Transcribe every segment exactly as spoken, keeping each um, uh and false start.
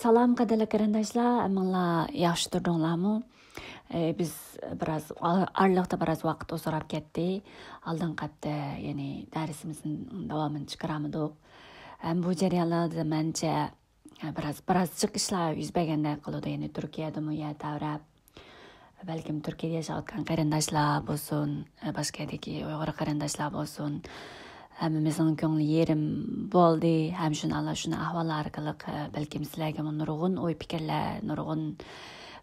سالام قەدىرلىك قېرىنداشلار، ھەممىڭلار ياخشى تۇردۇڭلارمۇ؟ ئى، بىز بىراز ئا-، ئارىلىقتا بىراز ۋاقىت ئۇزىراپ كەتتى. ئالدىنقى ھەپتە، يەنى دەرسىمىزنىڭ داۋامىنى چىقىرالمىدۇق. ھەم بۇ جەريانلاردا مەنچە، ئە، بىراز، بىراز جىق ئىشلار يۈز بەرگەندەك قىلىدۇ. يەنى تۈركىيەدىمۇ يەر تەۋرەپ، بەلكىم تۈركىيەدە ياشاۋاتقان قېرىنداشلار بولسۇن، باشقا يەردىكى ئۇيغۇر قېرىنداشلار بولسۇن، ھەممىمىزنىڭ كۆڭلى يېرىم بولدى. ھەم شۇنداقلا شۇنىڭ ئەھۋالى ئارقىلىق، بەلكىم سىلەرگىمۇ نۇرغۇن ئوي پىكىرلەر، نۇرغۇن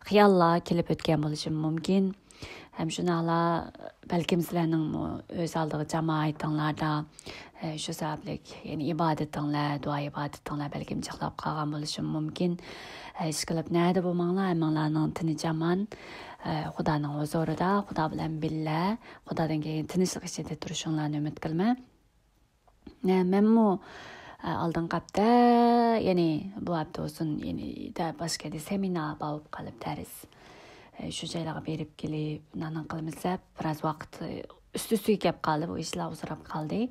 خىياللار كېلىپ ئۆتكەن بولۇشى مۇمكىن. ھەم شۇنداقلا بەلكىم سىلەرنىڭمۇ ئۆز ئالدىغا جامائىتىڭلاردا، ئە، شۇ سەۋەبلىك، يەنى ئىبادىتىڭلار، دۇئا ئىبادىتىڭلار بەلكىم جىقلاپ قالغان بولۇشى مۇمكىن. ئە، ئىشقىلىپ، نەدە بولماڭلار، ھەممىڭلارنىڭ تېنى ئامان، ئە، خۇدانىڭ ھۇزۇرىدا، خۇدا بىلەن بىللە، خۇدادىن كەلگەن تىنچلىق ئىچىدە تۇرۇشۇڭلارنى ئۈمىد قىلىمەن. ئە، مەنمۇ، ئە، ئالدىنقى ھەپتە، يەنى بۇ ھەپتە بولسۇن، يەنى دە-، باشقا يەردە سېمىنار بولۇپ قالىپ دەرس. ئە، شۇ جايلارغا بېرىپ كېلىپ، نانىڭ قىلىمىز دەپ، بىراز ۋاقىت، ئە، ئۈستى-ئۈستىگە كەپ قالدى، بۇ ئىشلار ئۇزىراپ قالدى.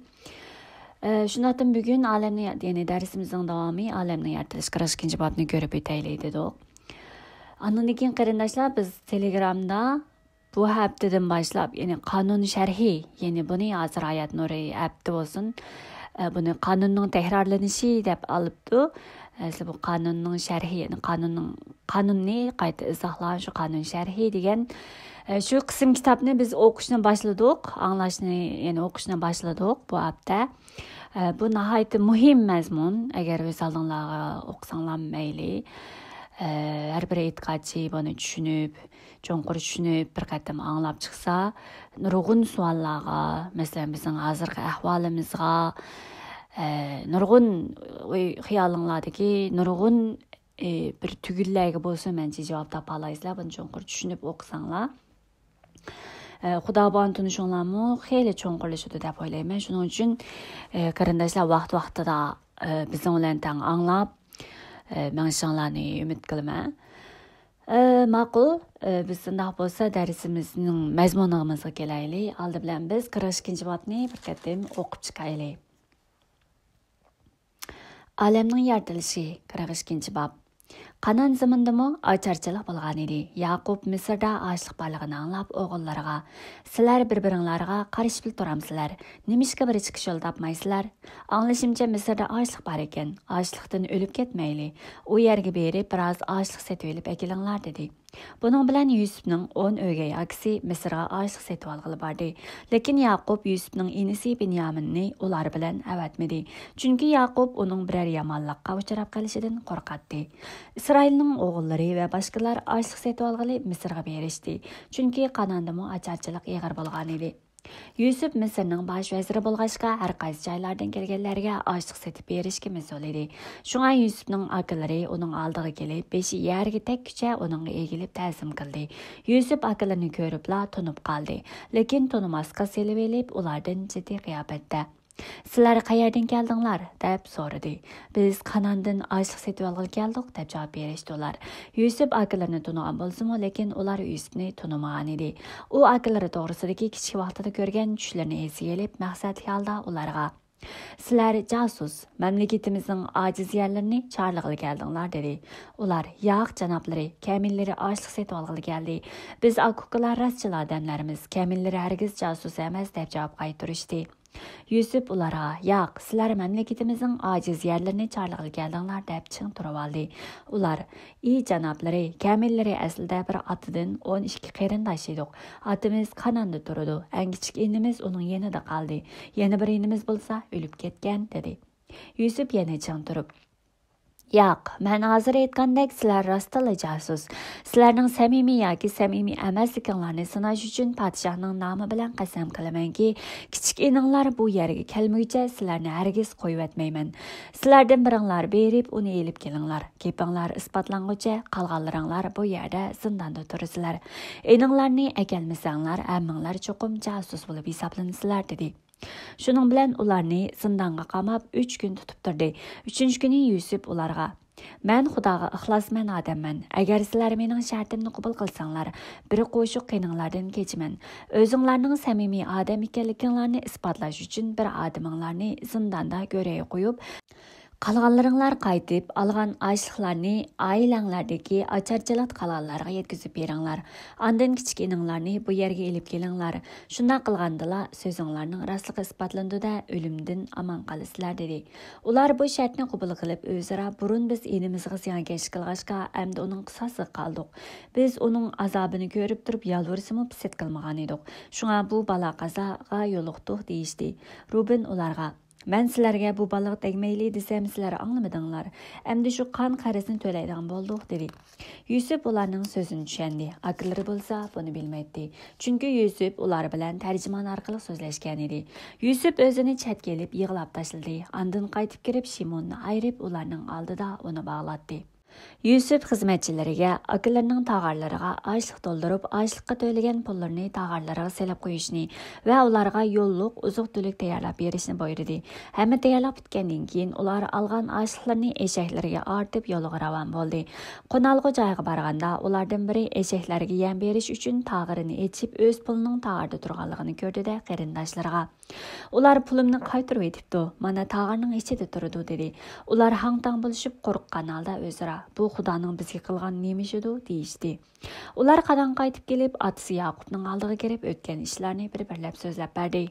ئە، شۇنداقتىن بۈگۈن ئالەمنى، يەنى دەرسىمىزنىڭ داۋامى ئالەمنىڭ يارىتىلىش قىرىق ئىككىنچى بابنى كۆرۈپ ئۆتەيلى دېدۇق. ئاندىن كېيىن قېرىنداشلار، بىز تېلېگرامدا بۇ ھەپتىدىن باشلاپ، يەنى قانۇن شەرھى، يەنى بۇنى ھازىر ھايات نۇرى ھەپتە بولسۇن، ئە، بۇنى قانۇننىڭ تەكرارلىنىشى دەپ ئالىپتۇ. ئەسلى بۇ قانۇننىڭ شەرھى، يەنى قانۇننىڭ، قانۇننى قايتا ئىزاھلاش، شۇ قانۇن شەرھى دېگەن، ئە، شۇ قىسىم كىتابنى بىز ئوقۇشنى باشلىدۇق، ئاڭلاشنى، يەنى ئوقۇشنى باشلىدۇق بۇ ھەپتە. ئە، بۇ ناھايىتى مۇھىم مەزمۇن. ئەگەر ئۆز ئالدىڭلارغا ئوقۇساڭلار مەيلى. ئە، ھەر بىر ئېتىقادچى بۇنى چۈشىنىپ، چوڭقۇر چۈشىنىپ، بىر قېتىم ئاڭلاپ چىقسا، نۇرغۇن سوئاللارغا، مەسىلەن، بىزنىڭ ھازىرقى ئەھۋالىمىزغا، ئە، نۇرغۇن ئوي خىيالىڭلاردىكى نۇرغۇن، ئە، بىر تۈگۈنلەرگە بولسۇن، مەنچە جاۋاب تاپالايسىلەر، بۇنى چوڭقۇر چۈشىنىپ ئوقۇساڭلار. ئە، خۇدا بىلەن تونۇشۇڭلارمۇ خېلى چوڭقۇرلىشىدۇ دەپ ئويلايمەن. شۇنىڭ ئۈچۈن، ئە، قېرىنداشلار ۋاقىت-ۋاقتىدا، ئە، بىزنىڭ بىلەن تەڭ ئاڭلاپ، ئە، مېڭىشىڭلارنى ئۈمىد قىلىمەن. ئە، ماقۇل. ئە، بىز شۇنداق بولسا دەرسىمىزنىڭ مەزمۇنىمىزغا كېلەيلى. ئالدى بىلەن بىز قىرىق ئىككىنچى بابنى بىر قېتىم ئوقۇپ چىقايلى. ئالەمنىڭ يارىتىلىشى، قىرىق ئىككىنچى باب. قانان زېمىنىدىمۇ ئاچارچىلىق بولغان ئىدى. ياقۇپ مىسىردا ئاچلىق بارلىقىنى ئاڭلاپ ئوغۇللىرىغا، سىلەر بىر-بىرىڭلارغا قارىشىپلا تۇرامسىلەر؟ نېمىشقا بىر چىقىش يول تاپمايسىلەر؟ ئاڭلىشىمچە مىسىردا ئاچلىق بار ئىكەن. ئاچلىقتىن ئۆلۈپ كەتمەيلى. ئۇ يەرگە بېرىپ بىراز ئاچلىق سېتىۋېلىپ ئەكېلىڭلار، دېدى. بۇنىڭ بىلەن يۈسۈپنىڭ ئون ئۆگەي ئاكىسى مىسىرغا ئاچلىق سېتىۋالغىلى باردى. لېكىن ياقۇپ يۈسۈپنىڭ ئىنىسى بېنيامىننى ئۇلار بىلەن ئەۋەتمىدى. چۈنكى ياقۇپ ئۇنىڭ بىرەر يامانلىققا ئۇچراپ قېلىشىدىن قورقاتتى. ئىسرائىلنىڭ ئوغۇللىرى ۋە باشقىلار ئاچلىق سېتىۋالغىلى مىسىرغا بېرىشتى. چۈنكى قاناندىمۇ ئاچارچىلىق ئېغىر بولغانىدى. يۈسۈپ مىسىرنىڭ باش ۋەزىرى بولغاچقا، ھەر قايسى جايلاردىن كەلگەنلەرگە ئاچلىق سېتىپ بېرىشكە مەسئۇل ئىدى. شۇڭا يۈسۈپنىڭ ئاكىلىرى ئۇنىڭ ئالدىغا كېلىپ، بېشى يەرگە تەگكۈچە ئۇنىڭغا ئېگىلىپ تەزىم قىلدى. يۈسۈپ ئاكىلىرىنى كۆرۈپلا تونۇپ قالدى. لېكىن تونۇماسقا سېلىۋېلىپ، ئۇلاردىن جىددىي قىياپەتتە، سىلەر قەيەردىن كەلدىڭلار؟ دەپ سورىدى. بىز قاناندىن ئاچلىق سېتىۋالغىلى كەلدۇق، دەپ جاۋاب بېرىشتى ئۇلار. يۈسۈپ ئاكىلىرىنى تونۇغان بولسىمۇ، لېكىن ئۇلار يۈسۈپنى تونۇمىغان ئىدى. ئۇ ئاكىلىرى توغرىسىدىكى كىچىك ۋاقتىدا كۆرگەن چۈشلىرىنى ئېسىگە ئېلىپ، مەقسەتلىك ھالدا ئۇلارغا، سىلەر جاسۇس، مەملىكىتىمىزنىڭ ئاجىز يەرلىرىنى چارلىغىلى كەلدىڭلار، دېدى. ئۇلار، ياق، جانابلىرى، كەمىنىلىرى ئاچلىق سېتىۋالغىلى كەلدى. بىز ئاكا-ئۇكىلار راستچىل ئادەملەرمىز، كەمىنىلىرى ھەرگىز جاسۇس ئەمەس، دەپ جاۋاب قايتۇرۇشتى. يۈسۈپ ئۇلارغا، ياق، سىلەر مەملىكىتىمىزنىڭ ئاجىز يەرلىرىنى چارلىغىلى كەلدىڭلار، دەپ چىڭ تۇرۇۋالدى. ئۇلار، ئى جانابلىرى، كەمىنلىرى ئەسلىدە بىر ئاتىدىن ئون ئىككى قېرىنداش ئىدۇق. ئاتىمىز قاناندا تۇرىدۇ، ئەڭ كىچىك ئىنىمىز ئۇنىڭ يېنىدا قالدى. يەنە بىر ئىنىمىز بولسا ئۆلۈپ كەتكەن، دېدى. يۈسۈپ يەنە چىڭ تۇرۇپ، ياق، مەن ھازىر ئېيتقاندەك، سىلەر راستتىنلا جاسۇس. سىلەرنىڭ سەمىمىي ياكى سەمىمىي ئەمەسلىكىڭلارنى سىناش ئۈچۈن پادىشاھنىڭ نامى بىلەن قەسەم قىلىمەنكى، كىچىك ئىنىڭلار بۇ يەرگە كەلمىگۈچە سىلەرنى ھەرگىز قويۇۋەتمەيمەن. سىلەردىن بىرىڭلار بېرىپ ئۇنى ئېلىپ كېلىڭلار. گېپىڭلار ئىسپاتلانغۇچە قالغانلىرىڭلار بۇ يەردە زىنداندا تۇرىسىلەر. ئىنىڭلارنى ئەكەلمىسەڭلار، ھەممىڭلار چوقۇم جاسۇس بولۇپ ھېسابلىنىسىلەر، دېدى. شۇنىڭ بىلەن ئۇلارنى زىندانغا قاماپ، ئۈچ كۈن تۇتۇپ تۇردى. ئۈچىنچى كۈنى يۈسۈپ ئۇلارغا، مەن خۇداغا ئىخلاسمەن ئادەممەن. ئەگەر سىلەر مېنىڭ شەرتىمنى قوبۇل قىلساڭلار، بىر قوشۇق قېنىڭلاردىن كېچىمەن. ئۆزۈڭلارنىڭ سەمىمىي ئادەم ئىكەنلىكىڭلارنى ئىسپاتلاش ئۈچۈن بىر ئادىمىڭلارنى زىنداندا گۆرۈگە قويۇپ، قالغانلىرىڭلار قايتىپ، ئالغان ئاشلىقلارنى ئائىلەڭلەردىكى ئاچارچىلىقتا قالغانلارغا يەتكۈزۈپ بېرىڭلار. ئاندىن كىچىك ئىنىڭلارنى بۇ يەرگە ئېلىپ كېلىڭلار. شۇنداق قىلغاندىلا، سۆزۈڭلارنىڭ راستلىقى ئىسپاتلىنىدۇ-دە، ئۆلۈمدىن ئامان قالىسىلەر، دېدى. ئۇلار بۇ شەرتنى قوبۇل قىلىپ، ئۆزئارا، بۇرۇن بىز ئىنىمىزغا زىيانكەشلىك قىلغاچقا، ئەمدى ئۇنىڭ قىساسىغا قالدۇق. بىز ئۇنىڭ ئازابىنى كۆرۈپ تۇرۇپ يالۋۇرسىمۇ پىسەت قىلمىغانىدۇق. شۇڭا بۇ بالا-قازاغا يولۇقتۇق، دېيىشتى. روبىن ئۇلارغا، مەن سىلەرگە بۇ بالىغا تەگمەيلى دېسەم، سىلەر ئاڭلىمىدىڭلار. ئەمدى شۇ قان قەرزىنى تۆلەيدىغان بولدۇق، دېدى. يۈسۈپ ئۇلارنىڭ سۆزىنى چۈشەندى. ئاكىلىرى بولسا بۇنى بىلمەيتتى. چۈنكى يۈسۈپ ئۇلار بىلەن تەرجىمان ئارقىلىق سۆزلەشكەنىدى. يۈسۈپ ئۆزىنى چەتكە ئېلىپ يىغلاپ تاشلىدى. ئاندىن قايتىپ كىرىپ، شىموننى ئايرىپ، ئۇلارنىڭ ئالدىدا ئۇنى باغلاتتى. يۈسۈپ خىزمەتچىلىرىگە، ئاكىلىرىنىڭ تاغارلىرىغا ئاشلىق تولدۇرۇپ، ئاشلىققا تۆلىگەن پۇللىرىنى تاغارلىرىغا سېلىپ قويۇشنى ۋە ئۇلارغا يوللۇق ئوزۇق-تۈلۈك تەييارلاپ بېرىشنى بۇيرۇدى. ھەممە تەييارلىق پۈتكەندىن كېيىن، ئۇلار ئالغان ئاشلىقلىرىنى ئېشەكلىرىگە ئارتىپ، يولىغا راۋان بولدى. قونالغۇ جايىغا بارغاندا، ئۇلاردىن بىرى ئېشەكلەرگە يەم بېرىش ئۈچۈن تاغىرىنى ئېچىپ، ئۆز پۇلىنىڭ تاغاردا تۇرغانلىقىنى كۆردى-دە، قېرىنداشلىرىغا، ئۇلار پۇلۇمنى قايتۇرۇۋېتىپتۇ، مانا تاغارنىڭ ئىچىدە تۇرىدۇ، دېدى. ئۇلار ھاڭ-تاڭ بولۇشۇپ، قورققان ھالدا ئۆزئارا، بۇ خۇدانىڭ بىزگە قىلغان نېمە ئىشىدۇ؟ دېيىشتى. ئۇلار قانان قايتىپ كېلىپ، ئاتىسى ياقۇپنىڭ ئالدىغا كىرىپ، ئۆتكەن ئىشلارنى بىر-بىرلەپ سۆزلەپ بەردى.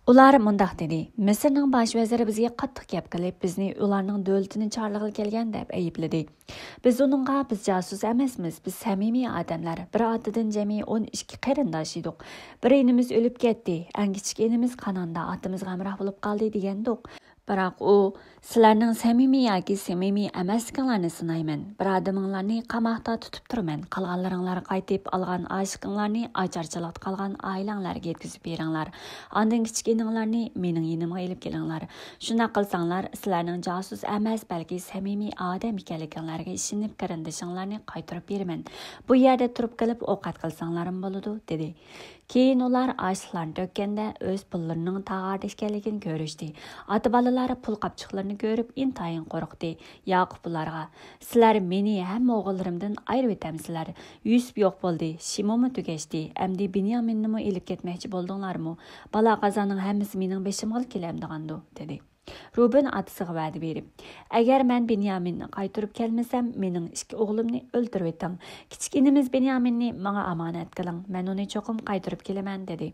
ئۇلار مۇنداق دېدى، مىسىرنىڭ باش ۋەزىرى بىزگە قاتتىق گەپ قىلىپ، بىزنى ئۇلارنىڭ دۆلىتىنى چارلىغىلى كەلگەن دەپ ئەيىبلىدى. بىز ئۇنىڭغا، بىز جاسۇس ئەمەسمىز، بىز سەمىمىي ئادەملەر، بىر ئاتىدىن جەمئىي ئون ئىككى قېرىنداش ئىدۇق. بىر ئىنىمىز ئۆلۈپ كەتتى، ئەڭ كىچىك ئىنىمىز قاناندا ئاتىمىزغا ھەمراھ بولۇپ قالدى دېگەندۇق. بىراق ئۇ، سىلەرنىڭ سەمىمىي ياكى سەمىمىي ئەمەسلىكىڭلارنى سىنايمەن، بىر ئادىمىڭلارنى قاماقتا تۇتۇپ تۇرىمەن، قالغانلىرىڭلار قايتىپ ئالغان ئاشلىقىڭلارنى ئاچارچىلىقتا قالغان ئائىلەڭلارگە يەتكۈزۈپ بېرىڭلار، ئاندىن كىچىك ئىنىڭلارنى مېنىڭ يېنىمغا ئېلىپ كېلىڭلار. شۇنداق قىلساڭلار، سىلەرنىڭ جاسۇس ئەمەس، بەلكى سەمىمىي ئادەم ئىكەنلىكىڭلارغا ئىشىنىپ، قېرىندىشىڭلارنى قايتۇرۇپ بېرىمەن. بۇ يەردە تۇرۇپ قېلىپ ئوقەت قىلساڭلارمۇ بولىدۇ، دېدى. كېيىن ئۇلار ئاشلىقلارنى تۆككەندە، ئۆز پۇللىرىنىڭ تاغاردا ئىكەنلىكىنى كۆرۈشتى. ئاتا-بالىلار پۇل قاپچۇقلىرىنى كۆرۈپ، ئىنتايىن قورقتى. ياقۇپ ئۇلارغا، سىلەر مېنى ھەممە ئوغۇللىرىمدىن ئايرىۋېتەمسىلەر؟ يۈسۈپ يوق بولدى، شىمونمۇ تۈگەشتى. ئەمدى بېنيامىننىمۇ ئېلىپ كەتمەكچى بولدۇڭلارمۇ؟ بالا-قازانىڭ ھەممىسى مېنىڭ بېشىمغىلا كېلەمدىغاندۇ؟ دېدى. روبىن ئاتىسىغا ۋەدە بېرىپ، ئەگەر مەن بېنيامىننى قايتۇرۇپ كەلمىسەم، مېنىڭ ئىككى ئوغلۇمنى ئۆلتۈرۈۋېتىڭ. كىچىك ئىنىمىز بېنيامىننى ماڭا ئامانەت قىلىڭ، مەن ئۇنى چوقۇم قايتۇرۇپ كېلىمەن، دېدى.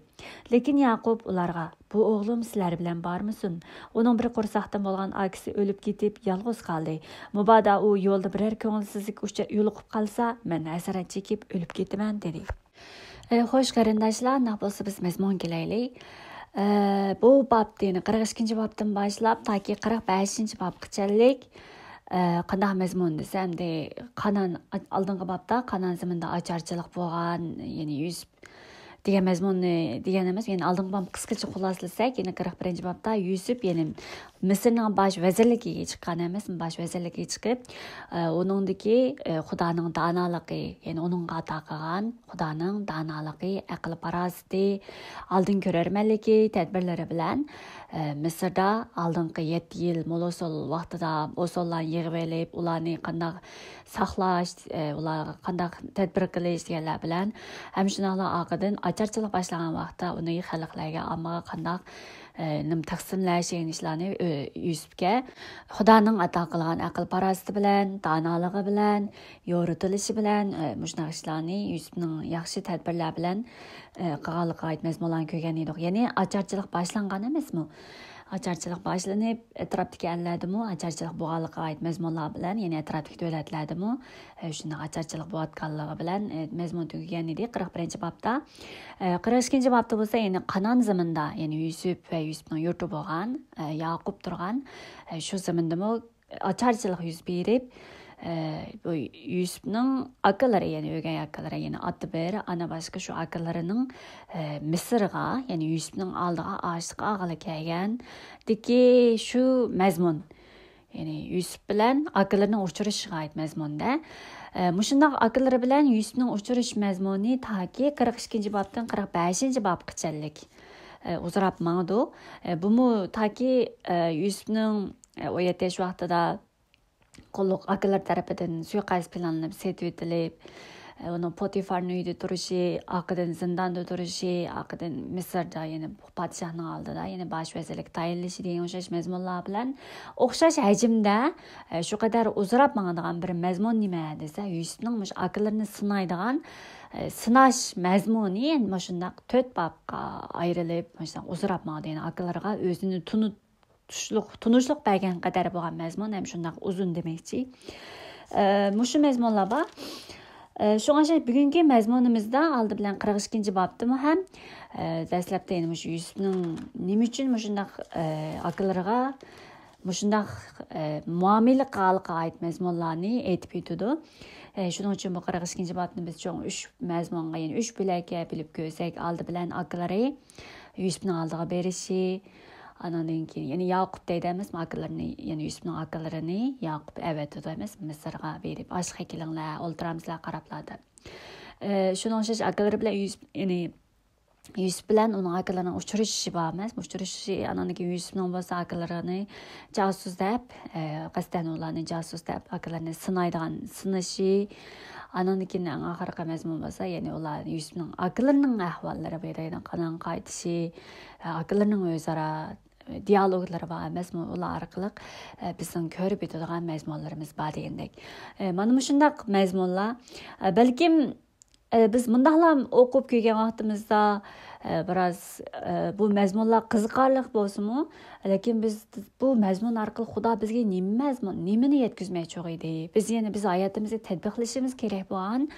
لېكىن ياقۇپ ئۇلارغا، بۇ ئوغلۇم سىلەر بىلەن بارمىسۇن؟ ئۇنىڭ بىر قورساقتىن بولغان ئاكىسى ئۆلۈپ كېتىپ، يالغۇز قالدى. مۇبادا ئۇ يولدا بىرەر كۆڭۈلسىزلىككە ئۇچرا-، يولۇقۇپ قالسا، مەن ھەسرەت چېكىپ ئۆلۈپ كېتىمەن، دېدى. ئە، خوش، قېرىنداشلار، ئۇنداق بولسا بىز مەزمۇنغا كېلەيلى. ئە، بۇ بابتا، يەنى قىرىق ئىككىنچى بابتىن باشلاپ تاكى قىرىق بەشىنچى بابقىچەللىك، ئە، قانداق مەزمۇن دېسە، ئەمدى قانان، ئالدىنقى بابتا قانان زېمىنىدا ئاچارچىلىق بولغان، يەنى يۈسۈپ دېگەن مەزمۇننى دېگەن ئەمەس، يەنى ئالدىنقى بابنى قىسقىچە خۇلاسىلىسەك، يەنى قىرىق بىرىنچى بابتا يۈسۈپ، يەنى مىسىرنىڭ باش ۋەزىرلىكىگە چىققان ئەمەسمۇ، باش ۋەزىرلىكىگە چىقىپ، ئە، ئۇنىڭدىكى، ئە، خۇدانىڭ دانالىقى، يەنى ئۇنىڭغا ئاتا قىلغان خۇدانىڭ دانالىقى، ئەقىل-پاراسىتى، ئالدىن كۆرەرمەنلىكى، تەدبىرلىرى بىلەن، ئە، مىسىردا ئالدىنقى يەتتە يىل مولوسول ۋاقتىدا بوسۇنلارنى يىغىۋېلىپ، ئۇلارنى قانداق ساقلاش، ئە، ئۇلارغا قانداق تەدبىر قىلىش دېگەنلەر بىلەن، ھەم شۇنداقلا ئارقىدىن ئاچارچىلىق باشلانغان ۋاقىتتا ئۇنى خەلقلەرگە، ئاممىغا قانداق، ئە، نېمە تەقسىملەش دېگەن ئىشلارنى، ئە، يۈسۈپكە خۇدانىڭ ئاتا قىلغان ئەقىل-پاراسىتى بىلەن، دانالىقى بىلەن، يورۇتۇلۇشى بىلەن، ئە، مۇشۇنداق ئىشلارنى يۈسۈپنىڭ ياخشى تەدبىرلەر بىلەن، ئە، قىلغانلىقىغا ئائىت مەزمۇنلارنى كۆرگەن ئىدۇق. يەنى ئاچارچىلىق باشلانغان ئەمەسمۇ؟ ئاچارچىلىق باشلىنىپ، ئەتراپتىكى ئەللەردىمۇ ئاچارچىلىق بولغانلىقىغا ئائىت مەزمۇنلار بىلەن، يەنى ئەتراپتىكى دۆلەتلەردىمۇ، ئە، شۇنداق ئاچارچىلىق بولۇۋاتقانلىقى بىلەن، ئە، مەزمۇن تۈگىگەن ئىدى قىرىق بىرىنچى بابتا. ئە، قىرىق ئىككىنچى بابتا بولسا، يەنى قانان زېمىنىدا، يەنى يۈسۈپ ۋە يۈسۈپنىڭ يۇرتى بولغان، ئە، ياقۇپ تۇرغان، ئە، شۇ زېمىندىمۇ ئاچارچىلىق يۈز بېرىپ، ئە، بۇ يۈسۈپنىڭ ئاكىلىرى، يەنى ئۆگەي ئاكىلىرى، يەنى ئاتا بىر، ئانا باشقا شۇ ئاكىلىرىنىڭ، ئە، مىسىرغا، يەنى يۈسۈپنىڭ ئالدىغا ئاشلىق ئالغىلى كەلگەندىكى شۇ مەزمۇن. يەنى يۈسۈپ بىلەن ئاكىلىرىنىڭ ئۇچرىشىشىغا ئائىت مەزمۇندا. ئە، مۇشۇنداق ئاكىلىرى بىلەن يۈسۈپنىڭ ئۇچرىشىش مەزمۇنى تاكى قىرىق ئىككىنچى بابتىن قىرىق بەشىنچى بابقىچەللىك، ئە، ئۇزىراپ ماڭىدۇ. ئە، بۇمۇ تاكى، ئە، يۈسۈپنىڭ، ئە، ئون يەتتە ياش ۋاقتىدا قۇللۇق ئاكىلار تەرىپىدىن سۇيىقەست پىلانلىنىپ سېتىۋېتىلىپ، ئۇنىڭ پوتىفارنىڭ ئۆيىدە تۇرۇشى، ئارقىدىن زىنداندا تۇرۇشى، ئارقىدىن مىسىردا يەنە پادىشاھنىڭ ئالدىدا يەنە باش ۋەزىرلىككە تايىنلىشى دېگەن ئوخشاش مەزمۇنلار بىلەن ئوخشاش ھەجىمدە، ئە، شۇ قەدەر ئۇزىراپ ماڭىدىغان بىر مەزمۇن نېمە دېسە، يۈسۈپنىڭ مۇشۇ ئاكىلىرىنى سىنايدىغان، ئە، سىناش مەزمۇنى مۇشۇنداق تۆت بابقا ئايرىلىپ، مۇشۇنداق ئۇزىراپ ماڭىدۇ. يەنى ئاكىلىرىغا ئۆزىنى تونۇتۇشلۇق، تونۇشلۇق بەرگەن قەدەر بولغان مەزمۇن ھەم شۇنداق ئۇزۇن دېمەكچى. ئە، مۇشۇ مەزمۇنلار بار. ئە، شۇڭا ئوخشاش بۈگۈنكى مەزمۇنىمىزدا ئالدى بىلەن قىرىق ئىككىنچى بابتىمۇ ھەم، ئە، دەسلەپتە يەنە مۇشۇ يۈسۈپنىڭ نېمە ئۈچۈن مۇشۇنداق، ئە، ئاكىلىرىغا مۇشۇنداق، ئە، مۇئامىلە قىلغانلىقىغا ئائىت مەزمۇنلارنى ئېيتىپ ئۆتىدۇ. ئە، شۇنىڭ ئۈچۈن بۇ قىرىق ئىككىنچى بابنى بىز چوڭ ئۈچ مەزمۇنغا، يەنى ئۈچ بۆلەككە بۆلۈپ كۆرسەك، ئالدى بىلەن ئاكىلىرى يۈسۈپنىڭ ئالدىغا بېرىشى، ئانىڭدىن كېيىن يەنە ياقۇپ دەيدۇ ئەمەسمۇ، ئاكىلىرىنى، يەنە يۈسۈپنىڭ ئاكىلىرىنى ياقۇپ ئەۋەتىدۇ ئەمەس، مىسىرغا بېرىپ، ئاشلىق ئەكېلىڭلار، ئولتۇرامسىلەر قاراپلا دەپ. ئە، شۇنىڭ ئوخشاش ئاكىلىرى بىلەن يۈسۈپ، يەنى يۈسۈپ بىلەن ئۇنىڭ ئاكىلىرىنىڭ ئۇچرىشىشى بار ئەمەس، ئۇچرىشىشى، ئانىڭدىن كېيىن يۈسۈپنىڭ بولسا ئاكىلىرىنى جاسۇس دەپ، ئە، قەستەن ئۇلارنى جاسۇس دەپ، ئاكىلىرىنى سىنايدىغان سىنىشى، ئانىڭدىن كېيىن ئەڭ ئاخىرقى مەزمۇن بولسا، يەنى ئۇلار يۈسۈپنىڭ ئاكىلىرىنىڭ ئەھۋاللىرى، بۇ يەردە قانداق قايتىشى، ئاكىلىرىنىڭ ئۆزئارا دىيالوگلىرى بار ئەمەسمۇ، ئۇلار ئارقىلىق، ئە، بىزنىڭ كۆرۈپ يېتىدىغان مەزمۇنلىرىمىز بار دېگەندەك. ئە، مانا مۇشۇنداق مەزمۇنلار، ئە، بەلكىم، ئە، بىز مۇنداقلا ئوقۇپ كۆرگەن ۋاقتىمىزدا، ئە، بىراز، ئە، بۇ مەزمۇنلار قىزىقارلىق بولسىمۇ، لېكىن بىز بۇ مەزمۇن ئارقىلىق خۇدا بىزگە نېمە مەزمۇن، نېمىنى يەتكۈزمەكچى ئىدى؟ بىز يەنە بىز ھاياتىمىزدا تەتبىقلىشىمىز كېرەك بولغان،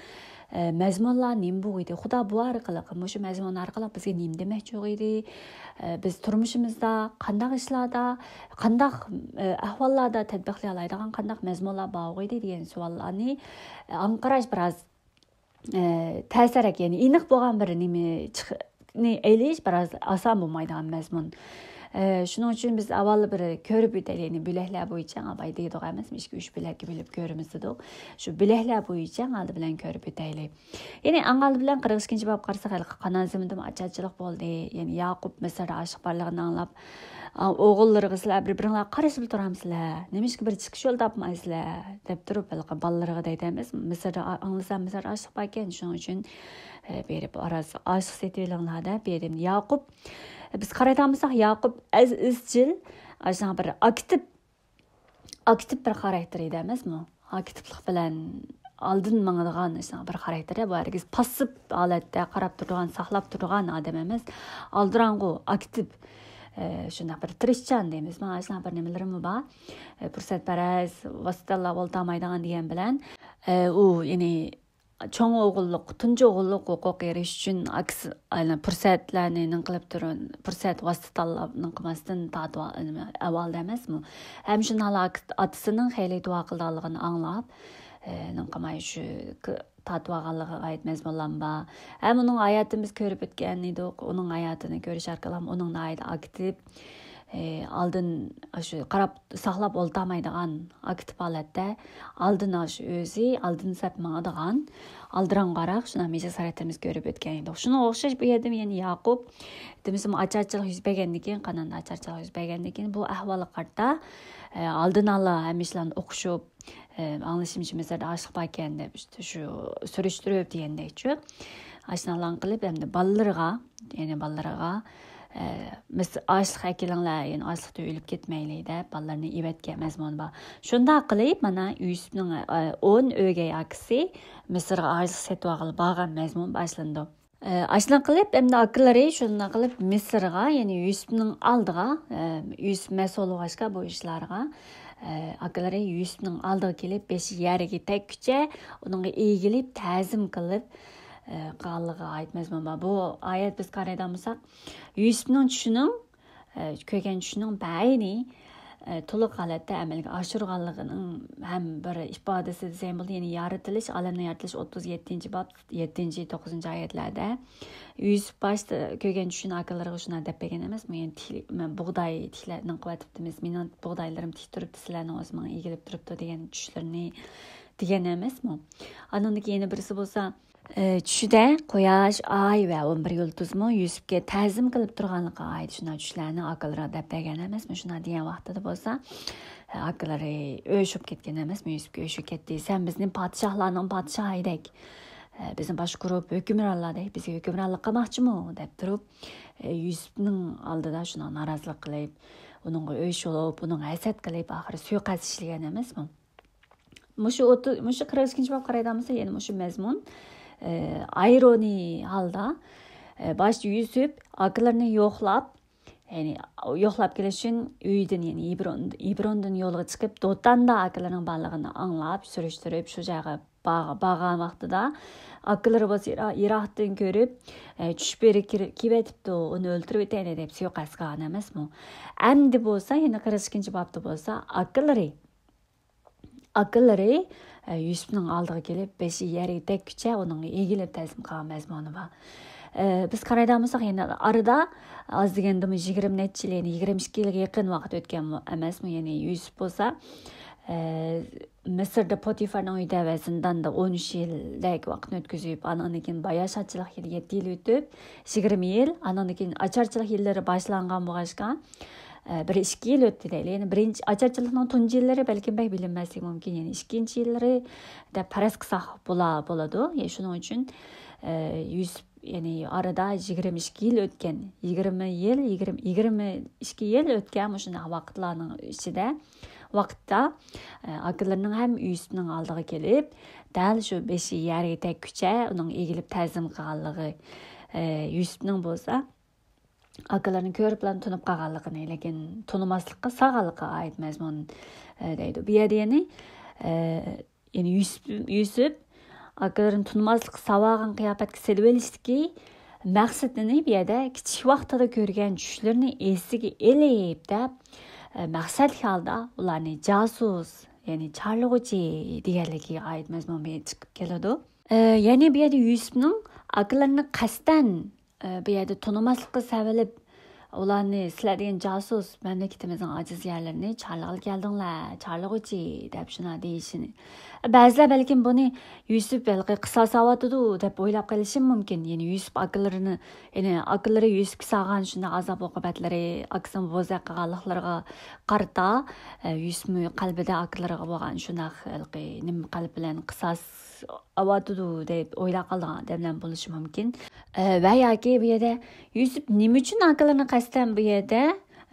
ئە، مەزمۇنلار نېمە بولغىيدى؟ خۇدا بۇ ئارقىلىق، مۇشۇ مەزمۇن ئارقىلىق بىزگە نېمە دېمەكچى بولغىيدى؟ ئە، بىز تۇرمۇشىمىزدا قانداق ئىشلاردا، قانداق، ئە، ئەھۋاللاردا تەتبىقلىيالايدىغان قانداق مەزمۇنلار بار بولغىيدى دېگەن سوئاللارنى، ئە، ئاڭقىراش بىراز، ئە، تەسرەك، يەنى ئېنىق بولغان بىر نېمە چىق-، نى ئېلىش بىراز ئاسان بولمايدىغان مەزمۇن. ئە، شۇنىڭ ئۈچۈن بىز ئاۋۋال بىر كۆرۈپ ئۆتەيلى، يەنى بۆلەكلەر بويىچە، ئاباي دېدۇق ئەمەسمۇ، ئىككى، ئۈچ بۆلەككە بۆلۈپ كۆرىمىز دېدۇق. شۇ بۆلەكلەر بويىچە ئالدى بىلەن كۆرۈپ ئۆتەيلى. يەنى ئەڭ ئالدى بىلەن قىرىق ئىككىنچى باب قارىساق، ھېلىقى قانان زېمىندىمۇ ئاچارچىلىق بولدى. يەنى ياقۇپ مىسىردا ئاشلىق بارلىقىنى ئاڭلاپ، ئا، ئوغۇللىرىغا، «سىلەر بىر-بىرىڭلارغا قارىشىپلا تۇرامسىلەر؟ نېمىشقا بىر چىقىش يول تاپمايسىلەر؟» دەپ تۇرۇپ، ھېلىقى بالىلىرىغا دەيدۇ ئەمەس، مىسىردا ئا-، ئاڭلىسام مىسىردا ئاشلىق باركەن، شۇنىڭ ئۈچۈن، ئە، بېرىپ ئاراز ئاشلىق سېتىۋېلىڭلار دەپ بېرىپ ياقۇپ، بىز قارايدىغان بولساق، ياقۇپ ئەز-، ئىزچىل، ئاشۇنداق بىر ئاكتىپ، ئاكتىپ بىر خاراكتېر ئىدى ئەمەسمۇ؟ ئاكتىپلىق بىلەن ئالدىن ماڭىدىغان شۇنداق بىر خاراكتېر. بۇ ھەرگىز پاسسىپ ھالەتتە قاراپ تۇرىدىغان، ساقلاپ تۇرىدىغان ئادەم ئەمەس. ئالدىراڭغۇ، ئاكتىپ، ئە، شۇنداق بىر تىرىشچان دەيمىزمۇ؟ شۇنداق بىر نېمىلىرىمۇ بار. ئە، پۇرسەتپەرەس، ۋاسىتە تاللاپ ئولتۇرمايدىغان دېگەن بىلەن، ئە، ئۇ، يەنى، چوڭ ئوغۇللۇق، تۇنجى ئوغۇللۇق ھوقۇقى ئېرىشىش ئۈچۈن ئاكىسى، ئايلان-، پۇرسەتلەرنى نېمە قىلىپ تۇرۇپ، پۇرسەت ۋاسىتە تاللاپ نېمە قىلماستىن تارتىۋال-، ئەۋالدى ئەمەسمۇ؟ ھەم شۇنداقلا ئاك-، ئاتىسىنىڭ خېلى دۇئا قىلىدىغانلىقىنى ئاڭلاپ، ئە، نېمە قىلماي شۇ ك-، تارتىۋالغانلىقىغا ئائىت مەزمۇنلارمۇ بار. ھەم ئۇنىڭ ھاياتىنى بىز كۆرۈپ ئۆتكەن ئىدۇق. ئۇنىڭ ھاياتىنى كۆرۈش ئارقىلىق ئۇنىڭ ناھايىتى ئاكتىپ، ئى، ئالدىن ئاشۇ قاراپ ساقلاپ ئولتۇرمايدىغان ئاكتىپ ھالەتتە ئالدىن ئاشۇ ئۆزى ئالدىن سەپ ماڭىدىغان ئالدىراڭغۇراق شۇنداق مىجەز خاراكتېرىمىز كۆرۈپ ئۆتكەن ئىدۇق. شۇنىڭغا ئوخشاش بۇ يەردىمۇ يەنە ياقۇپ دېمىسىمۇ ئاچارچىلىق يۈز بەرگەندىن كېيىن، قاناندا ئاچارچىلىق يۈز بەرگەندىن كېيىن بۇ ئەھۋالغا قارىتا، ئى، ئالدىن ئالا ھەممە ئىشلارنى ئوقۇشۇپ، ئى، ئاڭلىشىمچە مىسىردا ئاشلىق باركەن دەپ ئىشتە شۇ سۈرۈشتۈرۈپ دېگەندەكچۇ. ئاشۇنداقلارنى قىلىپ، ئەمدى بالىلىرىغا، يەنى بالىلىرىغا، ئە، مىس-، ئاشلىق ئەكېلىڭلار، يەنى ئاشلىقتا ئۆلۈپ كەتمەيلى دەپ، بالىلىرىنى ئېۋەتكەن مەزمۇن بار. شۇنداق قىلىپ، مانا، يۈسۈپنىڭ، ئە، ئون ئۆگەي ئاكىسى مىسىرغا ئاشلىق سېتىۋالغىلى بارغان مەزمۇن باشلىنىدۇ. ئە، ئاشۇنداق قىلىپ، ئەمدى ئاكىلىرى شۇنداق قىلىپ مىسىرغا، يەنى يۈسۈپنىڭ ئالدىغا، ئە، يۈسۈپ مەسئۇل بولغاچقا بۇ ئىشلارغا، ئە، ئاكىلىرى يۈسۈپنىڭ ئالدىغا كېلىپ، بېشى يەرگە تەگكۈچە ئۇنىڭغا ئېگىلىپ، تەزىم قىلىپ، ئە، قالغانلىقىغا ئائىت مەزمۇن بار. بۇ ئايەت بىز قارايدىغان بولساق، يۈسۈپنىڭ چۈشىنىڭ، ئە، كۆرگەن چۈشىنىڭ بەينى، ئە، تولۇق ھالەتتە ئەمەلگە ئاشۇرغانلىقىنىڭ ھەم بىر ئىپادىسى دېسەم بولىدۇ. يەنى يارىتىلىش، ئالەمنىڭ يارىتىلىشى ئوتتۇز يەتتىنچى باب، يەتتىنچى، توققۇزىنچى ئايەتلەردە يۈسۈپ باشتا كۆرگەن چۈشىنى ئاكىلىرىغا شۇنداق دەپ بەرگەن ئەمەسمۇ؟ يەنى تىك-، مەن بۇغداي تىكلەپ نېمە قىلىۋېتىپتىمىز، مېنىڭ بۇغدايلىرىم تىك تۇرۇپتۇ، سىلەرنىڭ ئۆزى ماڭا ئېگىلىپ تۇرۇپتۇ دېگەن چۈشلىرىنى دېگەن ئەمەسمۇ؟ ئانىڭدىن كېيىن يەنە بىرسى بولسا، ئى، چۈشىدە قۇياش، ئاي ۋە ئون بىر يۇلتۇزمۇ يۈسۈپكە تەزىم قىلىپ تۇرغانلىقىغا ئائىت شۇنداق چۈشلەرنى ئاكىلىرىغا دەپ بەرگەن ئەمەسمۇ؟ شۇنداق دېگەن ۋاقتىدا بولسا، ئاكىلىرى ئۆچۈپ كەتكەن ئەمەسمۇ؟ يۈسۈپكە ئۆچۈپ كەتتى. سەن بىزنى پادىشاھلارنىڭ پادىشاھىدەك، ئە، بىزنى باشقۇرۇپ ھۆكۈمرانلاردەك بىزگە ھۆكۈمرانلىق قىلماقچىمۇ دەپ تۇرۇپ، ئە، يۈسۈپنىڭ ئالدىدا شۇنىڭ نارازىلىق قىلىپ، ئۇنىڭغا ئۆچ بولۇپ، ئۇنىڭغا ھەسەت قىلىپ، ئاخىرى سۇيىقەست ئىشلىگەن ئەمەسمۇ؟ مۇشۇ ئوتتۇ-، مۇشۇ قىرىق ئىككىنچى باب قارايدىغان بولسا، يەنە مۇشۇ مەزمۇن، ئە، ئايرونىي ھالدا، ئە، باشتا يۈسۈپ ئاكىلىرىنى يوقلاپ، يەنى يوقلاپ كېلىش ئۈچۈن ئۆيدىن، يەنى ھېبرون-، ھېبروندىن يولغا چىقىپ، دوتاندا ئاكىلىرىنىڭ بارلىقىنى ئاڭلاپ، سۈرۈشتۈرۈپ، شۇ جايغا بار-، بارغان ۋاقتىدا، ئاكىلىرى بولسا يىرا-، يىراقتىن كۆرۈپ، ئە، چۈش بۆرە كىر-، كېلىۋېتىپتۇ، ئۇنى ئۆلتۈرۈۋېتەيلى دەپ سۇيىقەست قىلغان ئەمەسمۇ؟ ئەمدى بولسا، يەنە قىرىق ئىككىنچى بابتا بولسا، ئاكىلىرى، ئاكىلىرى، ئە، يۈسۈپنىڭ ئالدىغا كېلىپ، بېشى يەرگە تەگكۈچە ئۇنىڭغا ئېگىلىپ تەزىم قىلغان مەزمۇنى بار. ئە، بىز قارايدىغان بولساق، يەنە ئارىدا ئاز دېگەندىمۇ يىگىرمە نەچچە يىل، يەنى يىگىرمە ئىككى يىلغا يېقىن ۋاقىت ئۆتكەن ئەمەسمۇ؟ يەنى يۈسۈپ بولسا، ئە، مىسىردا پوتىفارنىڭ ئۆيىدە ۋە زىنداندا ئون ئۈچ يىلدەك ۋاقىتنى ئۆتكۈزۈپ، ئاندىن كېيىن باياشاتچىلىق يىلى يەتتە يىل ئۆتۈپ، يىگىرمە يىل، ئاندىن كېيىن ئاچارچىلىق يىللىرى باشلانغان بولغاچقا، ئە، بىر ئىككى يىل ئۆتتى دەيلى. يەنى بىرىنچى ئاچارچىلىقنىڭ تۇنجى يىللىرى بەلكىم بەك بىلىنمەسلىكى مۇمكىن، يەنى ئىككىنچى يىللىرى دەپ پەرەز قىلساق بولا-، بولىدۇ. يەنى شۇنىڭ ئۈچۈن، ئە، يۈسۈپ، يەنى ئارىدا يىگىرمە ئىككى يىل ئۆتكەن، يىگىرمە يىل، يىگىرمە، يىگىرمە ئىككى يىل ئۆتكەن مۇشۇنداق ۋاقىتلارنىڭ ئىچىدە، ۋاقىتتا، ئە، ئاكىلىرىنىڭ ھەم يۈسۈپنىڭ ئالدىغا كېلىپ، دەل شۇ بېشى يەرگە تەگكۈچە ئۇنىڭ ئېگىلىپ تەزىم قىلغانلىقى، ئە، يۈسۈپنىڭ بولسا ئاكىلىرىنى كۆرۈپلا تونۇپ قالغانلىقىنى، لېكىن تونۇماسلىققا سالغانلىقىغا ئائىت مەزمۇن، ئە، دەيدۇ. بۇ يەردە يەنى، ئە، يەنى يۈسۈپ، يۈسۈپ ئاكىلىرىنى تونۇماسلىققا سالغان قىياپەتكە سېلىۋېلىشتىكى مەقسىتىنى بۇ يەردە كىچىك ۋاقتىدا كۆرگەن چۈشلىرىنى ئېسىگە ئېلىپ دەپ، ئە، مەقسەتلىك ھالدا ئۇلارنى جاسۇس، يەنى چارلىغۇچى دېگەنلىكىگە ئائىت مەزمۇن بۇ يەردە چىقىپ كېلىدۇ. ئە، يەنى بۇ يەردە يۈسۈپنىڭ ئاكىلىرىنى قەستەن، ئە، بۇ يەردە تونۇماسلىققا سېلىۋېلىپ، ئۇلارنى سىلەر دېگەن جاسۇس، مەملىكىتىمىزنىڭ ئاجىز يەرلىرىنى چارلىغىلى كەلدىڭلار، چارلىغۇچى دەپ شۇنداق دېيىشىنى. بەزىلەر بەلكىم بۇنى يۈسۈپ ھېلىقى قىساس ئالىۋاتىدۇ دەپ ئويلاپ قېلىشى مۇمكىن. يەنى يۈسۈپ ئاكىلىرىنى، يەنى ئاكىلىرى يۈسۈپكە سالغان شۇنداق ئازاب ئوقۇبەتلىرى، ئاكىسىنى بوزەك قىلغانلىقلىرىغا قارىتا، ئە، يۈسۈپمۇ قەلبىدە ئاكىلىرىغا بولغان شۇنداق ھېلىقى نېمە قەلب بىلەن قىساس ئاۋاتىدۇ دەپ ئويلاپ قالىدىغان ئادەملەر بولۇشى مۇمكىن. ئە، ۋە ياكى بۇ يەردە يۈسۈپ نېمە ئۈچۈن ئاكىلىرىنى قەستەن بۇ يەردە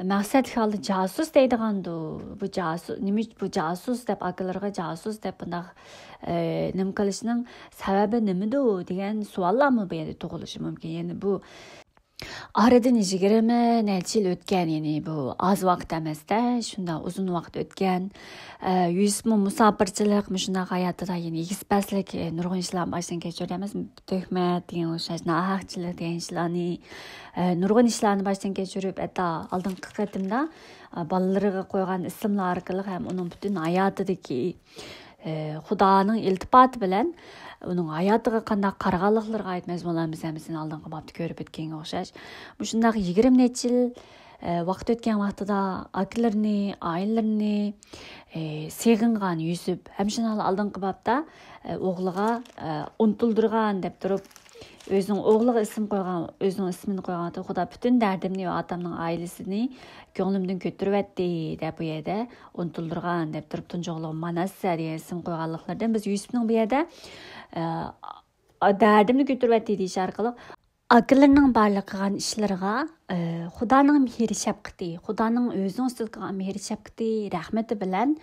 مەقسەتلىك ھالدا جاسۇس دەيدىغاندۇ؟ بۇ جاسۇس، نېمە ئۈچ-، بۇ جاسۇس دەپ، ئاكىلىرىغا جاسۇس دەپ بۇنداق، ئە، نېمە قىلىشنىڭ سەۋەبى نېمىدۇ دېگەن سوئاللارمۇ بۇ يەردە تۇغۇلۇشى مۇمكىن. يەنى بۇ ئارىدىن يىگىرمە نەچچە يىل ئۆتكەن، يەنى بۇ ئاز ۋاقىت ئەمەس-دە، شۇنداق ئۇزۇن ۋاقىت ئۆتكەن. ئە، يۈسۈپمۇ مۇساپىرچىلىق، مۇشۇنداق ھاياتىدا يەنى يېگىز-پەسلىك، ئە، نۇرغۇن ئىشلارنى باشتىن كەچۈردى ئەمەسمۇ؟ تۆھمەت دېگەن ئوخشاش، ناھەقچىلىك دېگەن ئىشلارنى، ئە، نۇرغۇن ئىشلارنى باشتىن كەچۈرۈپ، ھەتتا ئالدىنقى قېتىمدا، ئە، بالىلىرىغا قويغان ئىسىملار ئارقىلىق ھەم ئۇنىڭ پۈتۈن ھاياتىدىكى ئى، خۇدانىڭ ئىلتىپاتى بىلەن ئۇنىڭ ھاياتىغا قانداق قارىغانلىقلىرىغا ئائىت مەزمۇنلارنى بىز ھەممىسىنى ئالدىنقى بابتا كۆرۈپ ئۆتكەنگە ئوخشاش. مۇشۇنداق يىگىرمە نەچچە يىل، ئى، ۋاقىت ئۆتكەن ۋاقتىدا ئاكىلىرىنى، ئائىلىلىرىنى، ئى، سېغىنغان يۈسۈپ ھەم شۇنداقلا ئالدىنقى بابتا، ئى، ئوغلىغا، ئى، ئۇنتۇلدۇرغان دەپ تۇرۇپ، ئۆزىنىڭ ئوغلىغا ئىسىم قويغان، ئۆزىنىڭ ئىسمىنى قويغان ۋاقتىدا، خۇدا پۈتۈن دەردىمنى ۋە ئاتامنىڭ ئائىلىسىنى كۆڭلۈمدىن كۆتۈرۈۋەتتى دەپ بۇ يەردە ئۇنتۇلدۇرغان دەپ تۇرۇپ، تۇنجى ئوغلىغا ماناسسە دېگەن ئىسىم قويغانلىقلىرىدىن بىز يۈسۈپنىڭ بۇ يەردە، ئە، دەردىمنى كۆتۈرۈۋەتتى دېيىش ئارقىلىق ئاكىلىرىنىڭ بارلىق قىلغان ئىشلىرىغا، ئە، خۇدانىڭ مېھرى شەپقىتى، خۇدانىڭ ئۆزىنىڭ ئۈستىگە قىلغان مېھرى شەپقىتى، رەھمىتى بىلەن،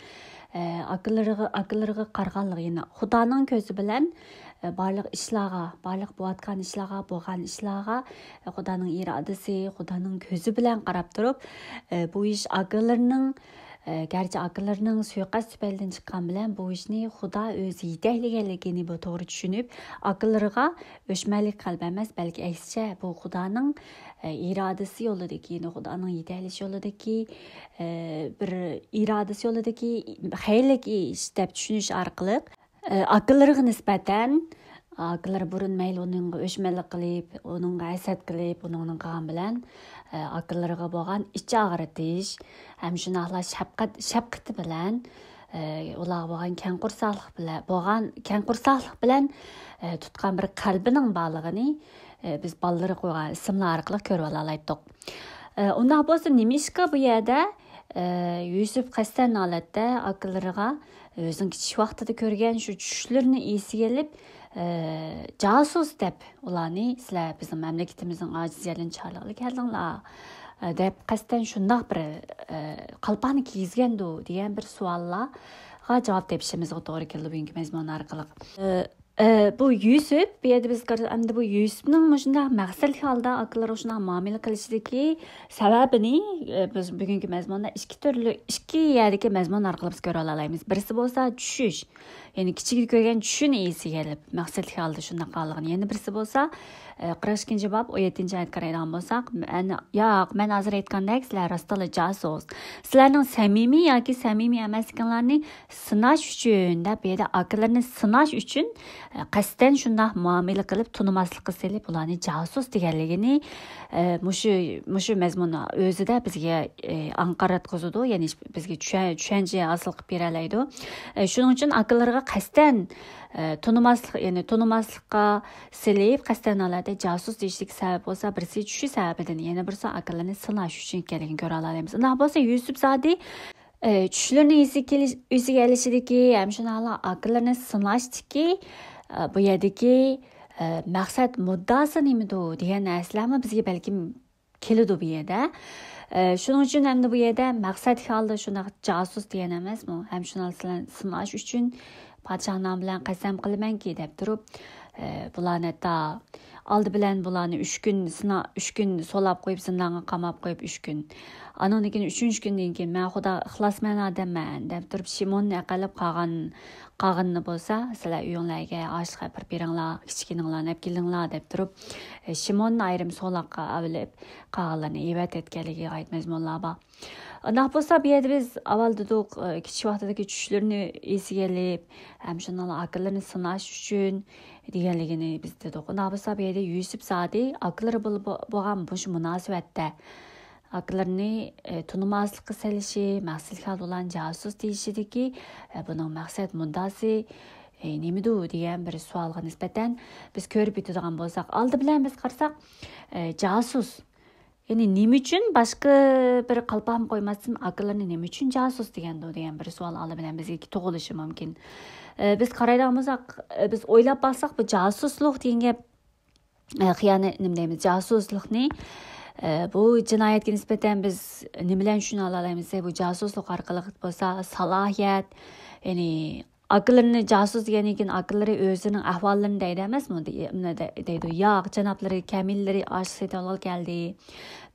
ئە، ئاكىلىرىغا، ئاكىلىرىغا قارىغانلىقى، يەنى خۇدانىڭ كۆزى بىلەن، ئە، بارلىق ئىشلارغا، بارلىق بولۇۋاتقان ئىشلارغا، بولغان ئىشلارغا، ئە، خۇدانىڭ ئىرادىسى، خۇدانىڭ كۆزى بىلەن قاراپ تۇرۇپ، ئە، بۇ ئىش ئاكىلىرىنىڭ، ئە، گەرچە ئاكىلىرىنىڭ سۇيىقەست تۈپەيلىدىن چىققان بىلەن بۇ ئىشنى خۇدا ئۆزى يېتەكلىگەنلىكىنى بۇ توغرا چۈشىنىپ، ئاكىلىرىغا ئۆچمەنلىك قەلب ئەمەس، بەلكى ئەكسىچە، بۇ خۇدانىڭ، ئە، ئىرادىسى يولىدىكى، يەنى خۇدانىڭ يېتەكلىشى يولىدىكى، ئە، بىر ئىرادىسى يولىدىكى خەيرلىك ئىش دەپ چۈشىنىش ئارقىلىق، ئاكىلىرىغا نىسبەتەن، ئاكىلىرى بۇرۇن مەيلى ئۇنىڭغا ئۆچمەنلىك قىلىپ، ئۇنىڭغا ھەسەت قىلىپ، ئۇنىڭنى قىلغان بىلەن، ئاكىلىرىغا بولغان ئىچ ئاغرىتىش ھەم شۇنداقلا شەپقەت، شەپقىتى بىلەن، ئۇلارغا بولغان كەڭ قورساقلىق بىلەن، بولغان كەڭ قورساقلىق بىلەن، تۇتقان بىر قەلبىنىڭ بارلىقىنى، بىز بالىلىرىغا قويغان ئىسىملار ئارقىلىق كۆرۈۋالالايتتۇق. ئۇنداق بولسا نېمىشقا بۇ يەردە، يۈسۈپ قەستەن ھالەتتە ئاكىلىرىغا ئۆزىنىڭ كىچىك ۋاقتىدا كۆرگەن شۇ چۈشلىرىنى ئېسىگە ئېلىپ، ئە، جاسۇس دەپ ئۇلارنى، سىلەر بىزنىڭ مەملىكىتىمىزنىڭ ئاجىز يەرلىرىنى چارلىغىلى كەلدىڭلار، ئە، دەپ قەستەن شۇنداق بىر، ئە، قالپاقنى كىيگۈزگەندۇ دېگەن بىر سوئاللارغا جاۋاب تېپىشىمىزغا توغرا كېلىدۇ بۈگۈنكى مەزمۇن ئارقىلىق. ئە، ئە، بۇ يۈسۈپ، بۇ يەردە بىز قارىساق، ئەمدى بۇ يۈسۈپنىڭ مۇشۇنداق مەقسەتلىك ھالدا ئاكىلىرىغا شۇنداق مۇئامىلە قىلىشىدىكى سەۋەبىنى، ئە، بىز بۈگۈنكى مەزمۇندا ئىككى تۈرلۈك، ئىككى يەردىكى مەزمۇن ئارقىلىق بىز كۆرۈۋالالايمىز. بىرسى بولسا چۈشۈش، يەنى كىچىكىدە كۆرگەن چۈشىنى ئېسىگە ئېلىپ، مەقسەتلىك ھالدا شۇنداق قىلغانلىقىنى. يەنە بىرسى بولسا، ئە، قىرىق ئىككىنچى باب، ئون يەتتىنچى ئايەتكە قارايدىغان بولساق، مەن، ياق، مەن ھازىر ئېيتقاندەك، سىلەر راستتىنلا جاسۇس. سىلەرنىڭ سەمىمىي ياكى سەمىمىي ئەمەسلىكىڭلارنى سىناش ئۈچۈن دەپ، بۇ يەردە ئاكىلىرىنى سىناش ئۈچۈن، ئە، قەستەن شۇنداق مۇئامىلە قىلىپ، تونۇماسلىققا سېلىپ، ئۇلارنى جاسۇس دېگەنلىكىنى، ئە، مۇشۇ، مۇشۇ مەزمۇن ئۆزىدە بىزگە، ئە، ئاڭقاراتقۇزىدۇ، يەنى بىزگە چۈشەن-، چۈشەنچە ھاسىل قىلىپ بېرەلەيدۇ. ئە، شۇنىڭ ئۈچۈن ئاكىلىرىغا قەستەن، ئە، تونۇماسلىق، يەنى تونۇماسلىققا سېلىپ، قەستەن ھالەتتە جاسۇس دېيىشلىك سەۋەب بولسا، بىرسى چۈشى سەۋەبىدىن، يەنە بىرسى ئاكىلىرىنى سىناش ئۈچۈن ئىكەنلىكىنى كۆرەلەيمىز. ئۇنداق بولسا يۈسۈپ زادى، ئە، چۈشلىرىنى ئېسىگە كېلىش-، ئېسىگە ئېلىشىدىكى، ھەم شۇنداقلا ئاكىلىرىنى سىناشتىكى، ئە، بۇ يەردىكى، ئە، مەقسەت مۇددىئاسى نېمىدۇ دېگەن نەرسىلەرمۇ بىزگە بەلكىم كېلىدۇ بۇ يەردە. ئە، شۇنىڭ ئۈچۈن ئەمدى بۇ يەردە مەقسەتلىك ھالدا شۇنداق جاسۇس دېگەن ئەمەسمۇ؟ ھەم شۇنداق سىلەرنى سىناش ئۈچۈن پادىشاھنىڭ نامى بىلەن قەسەم قىلىمەنكى، دەپ تۇرۇپ، ئە، بۇلارنى ھەتتا ئالدى بىلەن بۇلارنى ئۈچ كۈن سىنا-، ئۈچ كۈن سولاپ قويۇپ، زىندانغا قاماپ قويۇپ ئۈچ كۈن. ئانىڭدىن كېيىن ئۈچىنچى كۈندىن كېيىن، مەن خۇدا ئىخلاسمەن ئادەممەن، دەپ تۇرۇپ، شىموننى ئەقەللەپ قالغان، قالغىنىنى بولسا، سىلەر ئۆيۈڭلارگە ئاشلىق ئەپىرىپ بېرىڭلار، كىچىكىنىڭلارنى ئەپ كېلىڭلار، دەپ تۇرۇپ، ئە، شىموننى ئايرىم سولاققا ئەۋلىپ، قالغانلارنى ئېۋەتەتكەنلىكىگە ئائىت مەزمۇنلار بار. ئۇنداق بولسا، بۇ يەردە بىز ئاۋۋال دېدۇق، ئە، كىچىك ۋاقتىدىكى چۈشلىرىنى ئېسىگە ئېلىپ، ھەم شۇنداقلا ئاكىلىرىنى سىناش ئۈچۈن دېگەنلىكىنى بىز دېدۇق. ئۇنداق بولسا، بۇ يەردە يۈسۈپ زادى ئاكىلىرى بىلەن بو-، بولغان مۇشۇ مۇناسىۋەتتە، ئاكىلىرىنى، ئە، تونۇماسلىققا سېلىشى، مەقسەتلىك ھالدا ئۇلارنى جاسۇس دېيىشىدىكى، ئە، بۇنىڭ مەقسەت مۇددىئاسى، ئە، نېمىدۇ دېگەن بىر سوئالغا نىسبەتەن بىز كۆرۈپ ئۆتىدىغان بولساق، ئالدى بىلەن بىز قارىساق، ئە، جاسۇس. يەنى نېمە ئۈچۈن باشقا بىر قالپاقمۇ قويماستىن ئاكىلىرىنى نېمە ئۈچۈن جاسۇس دېگەندۇ دېگەن بىر سوئال ئالدى بىلەن بىزگە تۇغۇلۇشى مۇمكىن. ئە، بىز قارايدىغان بولساق، ئە، بىز ئويلاپ باقساق، بۇ جاسۇسلۇق دېگەن گەپ، ئە، خىيانەت، نېمە دەيمىز، جاسۇسلۇقنى، ئە، بۇ جىنايەتكە نىسبەتەن بىز نېمە بىلەن چۈشىنىۋالالايمىز؟ بۇ جاسۇسلۇق ئارقىلىق بولسا سالاھىيەت، يەنى ئاكىلىرىنى جاسۇس دېگەندىن كېيىن ئاكىلىرى ئۆزىنىڭ ئەھۋاللىرىنى دەيدۇ ئەمەسمۇ؟ دېي-، مۇندا دە-، دەيدۇ، ياق، جانابلىرى، كەمىنىلىرى ئاشلىق سېتىۋالغىلى كەلدى.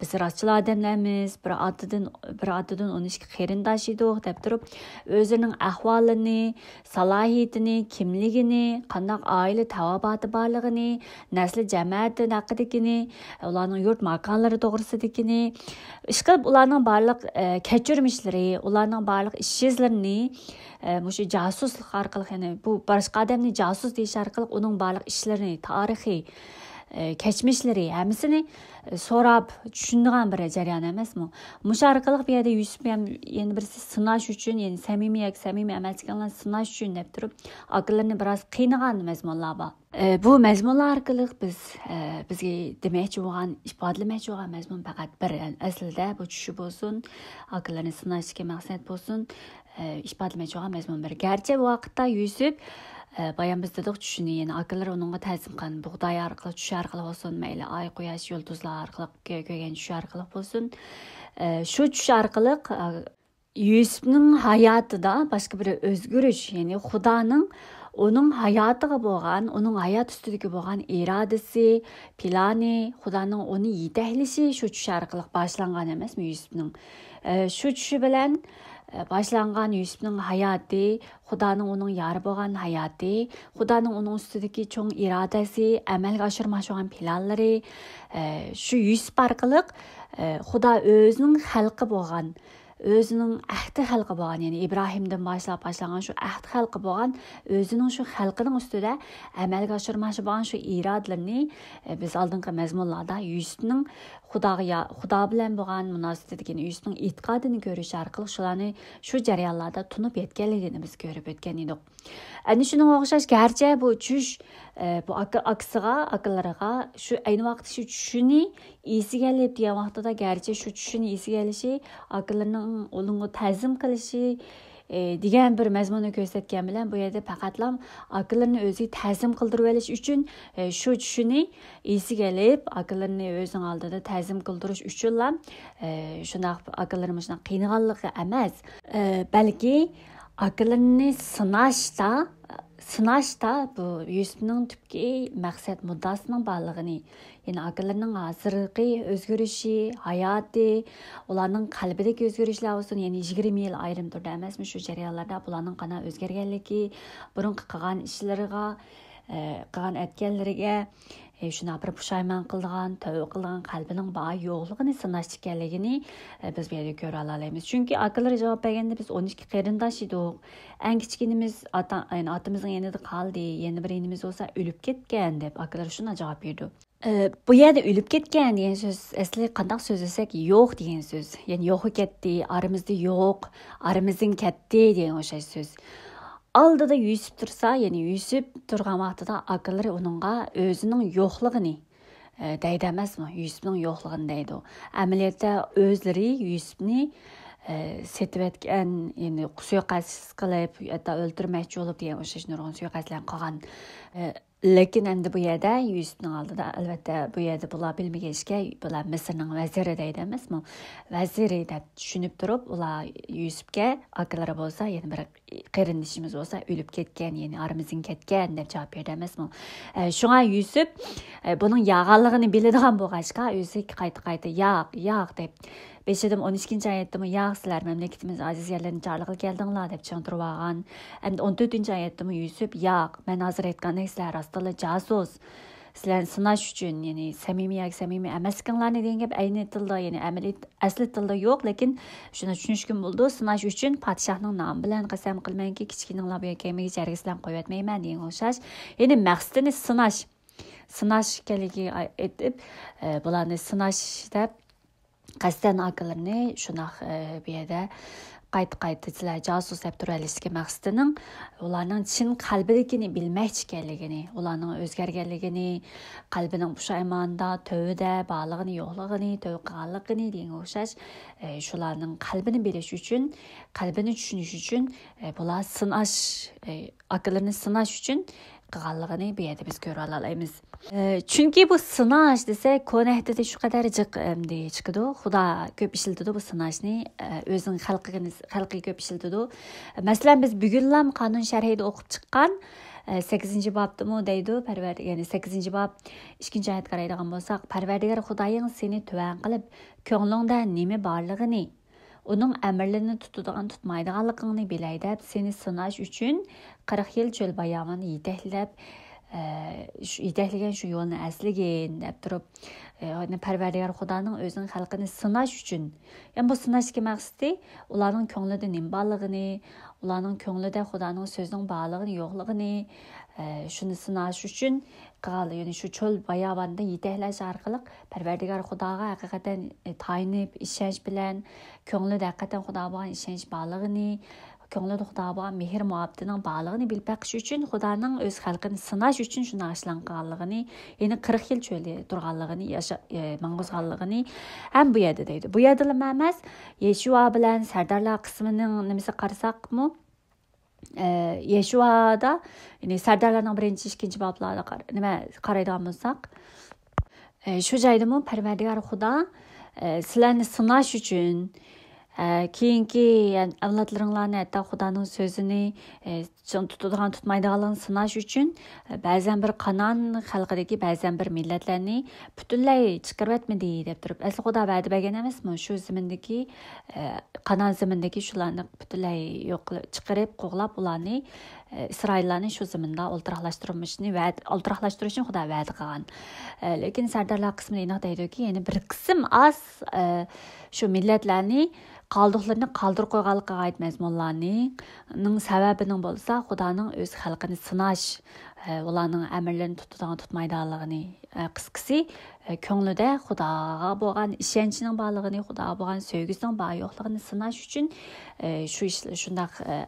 بىز راستچىل ئادەملەرمىز، بىر ئاتىدىن، بىر ئاتىدىن ئون ئىككى قېرىنداش ئىدۇق، دەپ تۇرۇپ، ئۆزىنىڭ ئەھۋالىنى، سالاھىيىتىنى، كىملىكىنى، قانداق ئائىلە تاۋابىئاتى بارلىقىنى، نەسلى جەمەتى ھەققىدىكىنى، ئۇلارنىڭ يۇرت ماكانلىرى توغرىسىدىكىنى، ئىشقىلىپ ئۇلارنىڭ بارلىق، ئە، كەچۈرمىشلىرى، ئۇلارنىڭ بارلىق ئىش ئىزلىرىنى، ئە، مۇشۇ جاسۇسلۇق ئارقىلىق، يەنى بۇ باشقا ئادەمنى جاسۇس دېيىش ئارقىلىق ئۇنىڭ بارلىق ئىشلىرىنى، تارىخى، ئە، كەچمىشلىرى ھەممىسىنى، ئە، سوراپ چۈشىنىدىغان بىر جەريان ئەمەسمۇ؟ مۇشۇ ئارقىلىق بۇ يەردە يۈسۈپ ھەم يەنە بىرسى سىناش ئۈچۈن، يەنى سەمىمىي ياكى سەمىمىي ئەمەسلىكىڭلارنى سىناش ئۈچۈن دەپ تۇرۇپ، ئاكىلىرىنى بىراز قىينىغان مەزمۇنلار بار. ئە، بۇ مەزمۇنلار ئارقىلىق بىز، ئە، بىزگە دېمەكچى بولغان، ئىپادىلىمەكچى بولغان مەزمۇن پەقەت بىر. ئەسلىدە بۇ چۈشى بولسۇن، ئاكىلىرىنى سىناشتىكى مەقسەت بولسۇن، ئە، ئىپادىلىمەكچى بولغان مەزمۇن بىر. گەرچە بۇ ۋاقىتتا يۈسۈپ، ئە، بايام بىز دېدۇق، چۈشىنى، يەنى ئاكىلىرى ئۇنىڭغا تەزىم قىلغان بۇغداي ئارقىلىق، چۈش ئارقىلىق بولسۇن، مەيلى ئاي، قۇياش، يۇلتۇزلار ئارقىلىق كۆ-، كۆرگەن چۈش ئارقىلىق بولسۇن، ئە، شۇ چۈش ئارقىلىق، ئە، يۈسۈپنىڭ ھاياتىدا باشقا بىر ئۆزگىرىش، يەنى خۇدانىڭ ئۇنىڭ ھاياتىغا بولغان، ئۇنىڭ ھايات ئۈستىدىكى بولغان ئىرادىسى، پىلانى، خۇدانىڭ ئۇنى يېتەكلىشى شۇ چۈش ئارقىلىق باشلانغان ئەمەسمۇ يۈسۈپنىڭ؟ ئە، شۇ چۈشى بىلەن، ئە، باشلانغان يۈسۈپنىڭ ھاياتى، خۇدانىڭ ئۇنىڭ يارى بولغان ھاياتى، خۇدانىڭ ئۇنىڭ ئۈستىدىكى چوڭ ئىرادىسى ئەمەلگە ئاشۇرماقچى بولغان پىلانلىرى، ئە، شۇ يۈسۈپ ئارقىلىق، ئە، خۇدا ئۆزىنىڭ خەلقى بولغان، ئۆزىنىڭ ئەھدى خەلقى بولغان، يەنى ئىبراھىمدىن باشلاپ باشلانغان شۇ ئەھدى خەلقى بولغان، ئۆزىنىڭ شۇ خەلقىنىڭ ئۈستىدە ئەمەلگە ئاشۇرماقچى بولغان شۇ ئىرادىلىرىنى، ئە، بىز ئالدىنقى مەزمۇنلاردا يۈسۈپنىڭ خۇداغا يا-، خۇدا بىلەن بولغان مۇناسىۋىتىدىكى يۈسۈپنىڭ ئېتىقادىنى كۆرۈش ئارقىلىق شۇلارنى شۇ جەريانلاردا تونۇپ يەتكەنلىكىنى بىز كۆرۈپ ئۆتكەن ئىدۇق. ئەنە شۇنىڭغا ئوخشاش، گەرچە بۇ چۈش، ئە، بۇ ئاكا-، ئاكىسىغا، ئاكىلىرىغا شۇ ئەينى ۋاقىتتا شۇ چۈشىنى ئېسىگە ئېلىپ دېگەن ۋاقتىدا، گەرچە شۇ چۈشىنى ئېسىگە ئېلىشى، ئاكىلىرىنىڭ ئۇنىڭغا تەزىم قىلىشى، ئى، دېگەن بىر مەزمۇننى كۆرسەتكەن بىلەن، بۇ يەردە پەقەتلا ئاكىلىرىنى ئۆزىگە تەزىم قىلدۇرۇۋېلىش ئۈچۈن، ئى، شۇ چۈشىنى ئېسىگە ئېلىپ، ئاكىلىرىنى ئۆزىنىڭ ئالدىدا تەزىم قىلدۇرۇش ئۈچۈنلا، ئى، شۇنداق ئاكىلىرىنى مۇشۇنداق قىينىغانلىقى ئەمەس، ئى، بەلكى ئاكىلىرىنى سىناشتا، سىناشتا بۇ يۈسۈپنىڭ تۈپكى مەقسەت مۇددىئاسىنىڭ بارلىقىنى، يەنى ئاكىلىرىنىڭ ھازىرقى ئۆزگىرىشى، ھاياتى، ئۇلارنىڭ قەلبىدىكى ئۆزگىرىشلەر بولسۇن، يەنى يىگىرمە يىل ئايرىم تۇردى ئەمەسمۇ؟ شۇ جەريانلاردا بۇلارنىڭ قانداق ئۆزگەرگەنلىكى، بۇرۇنقى قىلغان ئىشلىرىغا، ئە، قىلغان ئەتكەنلىرىگە، ئە، شۇنداق بىر پۇشايمان قىلىدىغان، تەۋبە قىلىدىغان قەلبىنىڭ بار يوقلۇقىنى سىناش ئىكەنلىكىنى، ئە، بىز بۇ يەردە كۆرۈۋالالايمىز. چۈنكى ئاكىلىرى جاۋاب بەرگەندە، بىز ئون ئىككى قېرىنداش ئىدۇق. ئەڭ كىچىك ئىنىمىز ئاتا، يەنى ئاتىمىزنىڭ يېنىدا قالدى. يەنە بىر ئىنىمىز بولسا ئۆلۈپ كەتكەن، دەپ ئاكىلىرى شۇنداق جاۋاب بېرىدۇ. ئە، بۇ يەردە ئۆلۈپ كەتكەن دېگەن سۆز ئەسلى قانداق سۆزلىسەك، يوق دېگەن سۆز. يەنى يوقى كەتتى، ئارىمىزدا يوق، ئارىمىزدىن كەتتى دېگەن ئوخشاش سۆز. ئالدىدا يۈسۈپ تۇرسا، يەنى يۈسۈپ تۇرغان ۋاقتىدا ئاكىلىرى ئۇنىڭغا ئۆزىنىڭ يوقلۇقىنى، ئە، دەيدۇ ئەمەسمۇ؟ يۈسۈپنىڭ يوقلۇقىنى دەيدۇ. ئەمەلىيەتتە ئۆزلىرى يۈسۈپنى، ئە، سېتىۋەتكەن، يەنى سۇيىقەست قىلىپ، ھەتتا ئۆلتۈرمەكچى بولۇپ دېگەن ئوخشاش نۇرغۇن سۇيىقەستلەرنى قىلغان. ئە، لېكىن ئەمدى بۇ يەردە يۈسۈپنىڭ ئالدىدا، ئەلۋەتتە، بۇ يەردە بۇلار بىلمىگەن ئىشكە، بۇلار مىسىرنىڭ ۋەزىرى دەيدۇ ئەمەسمۇ؟ ۋەزىرى دەپ چۈشىنىپ تۇرۇپ، ئۇلار يۈسۈپكە، ئاكىلىرى بولسا، يەنە بىر قېرىندىشىمىز بولسا ئۆلۈپ كەتكەن، يەنى ئارىمىزدىن كەتكەن دەپ جاۋاب بېرىدۇ ئەمەسمۇ؟ ئە، شۇڭا يۈسۈپ، ئە، بۇنىڭ يالغانلىقىنى بىلىدىغان بولغاچقا، ئۆزى قايتا-قايتا، ياق، ياق دەپ، بېشىدىمۇ ئون ئىككىنچى ئايەتتىمۇ، ياق، سىلەر مەملىكىتىمىز ئاجىز يەرلىرىنى چارلىغىلى كەلدىڭلار دەپ چىڭ تۇرۇۋالغان. ئەمدى ئون تۆتىنچى ئايەتتىمۇ يۈسۈپ، ياق، مەن ھازىر ئېيتقاندەك، سىلەر راستتىنلا جاسۇس. سىلەرنى سىناش ئۈچۈن، يەنى سەمىمىي ياكى سەمىمىي ئەمەسلىكىڭلارنى دېگەن گەپ ئەينى تىلدا، يەنى ئەمەلىي، ئەسلى تىلدا يوق، لېكىن شۇنى چۈشىنىشكە بولىدۇ، سىناش ئۈچۈن پادىشاھنىڭ نامى بىلەن قەسەم قىلىمەنكى، كىچىكىنىڭلار بۇ يەرگە كەلمىگىچە ھەرگىز سىلەرنى قويۇۋەتمەيمەن دېگەن ئوخشاش. يەنى مەقسىتىنى سىناش، سىناش ئىكەنلىكىنى ئېيتىپ، ئە، بۇلارنى سىناش دەپ، قەستەن ئاكىلىرىنى شۇنداق، ئە، بۇ يەردە قايتا-قايتا سىلەر جاسۇس دەپ تۇرۇۋېلىشتىكى مەقسىتىنىڭ ئۇلارنىڭ چىن قەلبىدىكىنى بىلمەكچى ئىكەنلىكىنى، ئۇلارنىڭ ئۆزگەرگەنلىكىنى، قەلبىنىڭ پۇشايماندا، تۆۋىدە بارلىقىنى، يوقلۇقىنى، تۆۋە قىلغانلىقىنى دېگەنگە ئوخشاش، ئە، شۇلارنىڭ قەلبىنى بىلىش ئۈچۈن، قەلبىنى چۈشىنىش ئۈچۈن، ئە، بۇلار سىناش، ئە، ئاكىلىرىنى سىناش ئۈچۈن قىلغانلىقىنى بۇ يەردە بىز كۆرۈۋالالايمىز. ئە، چۈنكى بۇ سىناش دېسە، كونا ئەھدىدە شۇ قەدەر جىق، ئەمدى چىقىدۇ. خۇدا كۆپ ئىشلىتىدۇ بۇ سىناشنى، ئە، ئۆزىنىڭ خەلقىگە، خەلقىگە كۆپ ئىشلىتىدۇ. مەسىلەن، بىز بۈگۈنلام قانۇن شەرھىدە ئوقۇپ چىققان، ئە، سەككىزىنچى بابتىمۇ دەيدۇ، پەرۋەردىگەر، يەنى سەككىزىنچى باب ئىككىنچى ئايەتكە قارايدىغان بولساق، پەرۋەردىگار خۇدايىڭ سېنى تۆۋەن قىلىپ، كۆڭلۈڭدە نېمە بارلىقىنى، ئۇنىڭ ئەمىرلىرىنى تۇتىدىغان، تۇتمايدىغانلىقىڭنى بىلەي دەپ، سېنى سىناش ئۈچۈن قىرىق يىل چۆل باياۋاندا يېتەكلەپ، ئە، شۇ يېتەكلىگەن شۇ يولنى ئەسلىگىن دەپ تۇرۇپ، ئە، يەنى پەرۋەردىگار خۇدانىڭ ئۆزىنىڭ خەلقىنى سىناش ئۈچۈن. يەنى بۇ سىناشتىكى مەقسىتى ئۇلارنىڭ كۆڭلىدە نېمە بارلىقىنى، ئۇلارنىڭ كۆڭلىدە خۇدانىڭ سۆزىنىڭ بارلىقىنى، يوقلۇقىنى، ئە، شۇنى سىناش ئۈچۈن قىلغانلىقى، يەنى شۇ چۆل باياۋاندا يېتەكلەش ئارقىلىق پەرۋەردىگار خۇداغا ھەقىقەتەن، ئە، تايىنىپ، ئىشەنچ بىلەن، كۆڭلىدە ھەقىقەتەن خۇداغا بولغان ئىشەنچ بارلىقىنى، كۆڭلىدە خۇداغا بولغان مېھىر مۇھەببىتىنىڭ بارلىقىنى بىلىپ بېقىش ئۈچۈن، خۇدانىڭ ئۆز خەلقىنى سىناش ئۈچۈن شۇنداق ئىشلارنى قىلغانلىقىنى، يەنى قىرىق يىل چۆلدە تۇرغانلىقىنى، ياشا-، ئە، ماڭغۇزغانلىقىنى ھەم بۇ يەردە دەيدۇ. بۇ يەردىلا ئەمەس، يەشۇا بىلەن سەردارلار قىسمىنىڭ نېمىسىگە قارىساقمۇ، ئە، يەشۇادا، يەنى سەردارلارنىڭ بىرىنچى، ئىككىنچى بابلاردا قار-، نېمە، قارايدىغان بولساق، ئە، شۇ جايدىمۇ پەرۋەردىگار خۇدا، ئە، سىلەرنى سىناش ئۈچۈن، ئە، كېيىنكى، يەنى ئەۋلادلىرىڭلارنى ھەتتا خۇدانىڭ سۆزىنى، ئە، چىڭ تۇتىدىغان، تۇتمايدىغانلىقىنى سىناش ئۈچۈن، ئە، بەزەن بىر قانائان خەلقىدىكى بەزەن بىر مىللەتلەرنى پۈتۈنلەي چىقىرىۋەتمىدى دەپ تۇرۇپ، ئەسلى خۇدا ۋەدە بەرگەن ئەمەسمۇ؟ شۇ زېمىندىكى، ئە، قانائان زېمىنىدىكى شۇلارنى پۈتۈنلەي يوق قىلىپ، چىقىرىپ، قوغلاپ، ئۇلارنى، ئە، ئىسرائىللارنى شۇ زېمىندا ئولتۇراقلاشتۇرمىشىنى ۋەدە، ئولتۇراقلاشتۇرۇشنى خۇدا ۋەدە قىلغان. ئە، لېكىن سەردارلار قىسمىدا ئېنىق دەيدۇكى، يەنە بىر قىسىم ئاز، ئە، شۇ مىللەتلەرنى قالدۇقلىرىنى قالدۇرۇپ قويغانلىقىغا ئائىت مەزمۇنلارنىڭ سەۋەبىنىڭ بولسا خۇدانىڭ ئۆز خەلقىنى سىناش، ئە، ئۇلارنىڭ ئەمىرلىرىنى تۇتىدىغان، تۇتمايدىغانلىقىنى، ئە، قىسقىسى، ئە، كۆڭلىدە خۇداغا بولغان ئىشەنچىنىڭ بارلىقىنى، خۇداغا بولغان سۆيگۈسىنىڭ بار يوقلۇقىنى سىناش ئۈچۈن، ئە، شۇ ئىش، شۇنداق، ئە،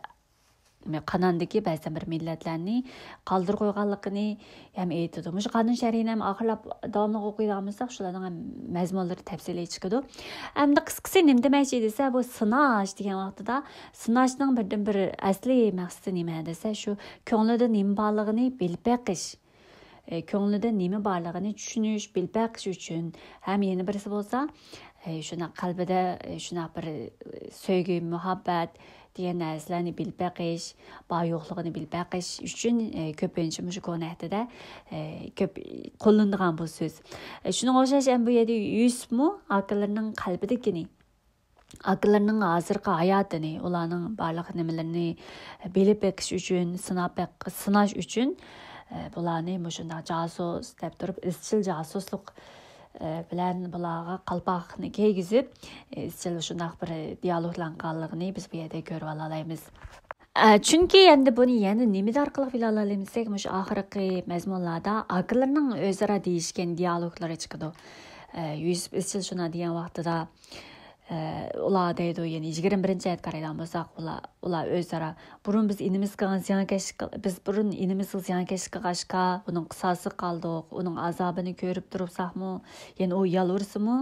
قاناندىكى بەزى بىر مىللەتلەرنى قالدۇرۇپ قويغانلىقىنى ھەم ئېيتىدۇ. مۇشۇ قانۇن شەرئىنى ھەم ئاخىرلاپ داۋاملىق ئوقۇيدىغان بولساق، شۇلارنىڭ ھەم مەزمۇنلىرى تەپسىلىي چىقىدۇ. ئەمدى قىسقىسى نېمە دېمەكچى دېسە، بۇ سىناش دېگەن ۋاقتىدا سىناشنىڭ بىردىن بىر ئەسلىي مەقسىتى نېمە دېسە، شۇ كۆڭلىدە نېمە بارلىقىنى بىلىپ بېقىش. ئە، كۆڭلىدە نېمە بارلىقىنى چۈشىنىش، بىلىپ بېقىش ئۈچۈن ھەم يەنە بىرسى بولسا، ئە، شۇنداق قەلبىدە، ئە، شۇنداق بىر، ئە، سۆيگۈ، مۇھەببەت دېگەن نەرسىلەرنى بىلىپ بېقىش، بار يوقلۇقىنى بىلىپ بېقىش ئۈچۈن، ئە، كۆپىنچە مۇشۇ كونا ئەھدىدە، ئە، كۆپ قوللىنىدىغان بۇ سۆز. ئە، شۇنىڭغا ئوخشاش، ئەمدى بۇ يەردە يۈسۈپمۇ ئاكىلىرىنىڭ قەلبىدىكىنى، ئاكىلىرىنىڭ ھازىرقى ھاياتىنى، ئۇلارنىڭ بارلىق نېمىلىرىنى بىلىپ بېقىش ئۈچۈن، سىناپ بېق-، سىناش ئۈچۈن، ئە، بۇلارنى مۇشۇنداق جاسۇس دەپ تۇرۇپ، ئىزچىل جاسۇسلۇق، ئە، بىلەن بۇلارغا قالپاقنى كىيگۈزۈپ، ئىزچىل شۇنداق بىر دىيالوگلارنى قىلغانلىقىنى بىز بۇ يەردە كۆرۈۋالالايمىز. ئە، چۈنكى ئەمدى بۇنى يەنە نېمە ئارقىلىق بىلەلەيمىز دېسەك، مۇشۇ ئاخىرقى مەزمۇنلاردا ئاكىلىرىنىڭ ئۆزئارا دېيىشكەن دىيالوگلىرى چىقىدۇ. ئە، يۈسۈپ ئىزچىل شۇنداق دېگەن ۋاقتىدا، ئە، ئۇلار دەيدۇ، يەنى يىگىرمە بىرىنچى ئايەتكە قارايدىغان بولساق، ئۇلار، ئۇلار ئۆزئارا، بۇرۇن بىز ئىنىمىزگە زىيانكەشلىك، بىز بۇرۇن ئىنىمىزگە زىيانكەشلىك قىلغاچقا، بۇنىڭ قىساسىغا قالدۇق، ئۇنىڭ ئازابىنى كۆرۈپ تۇرساقمۇ، يەنى ئۇ يالۋۇرسىمۇ،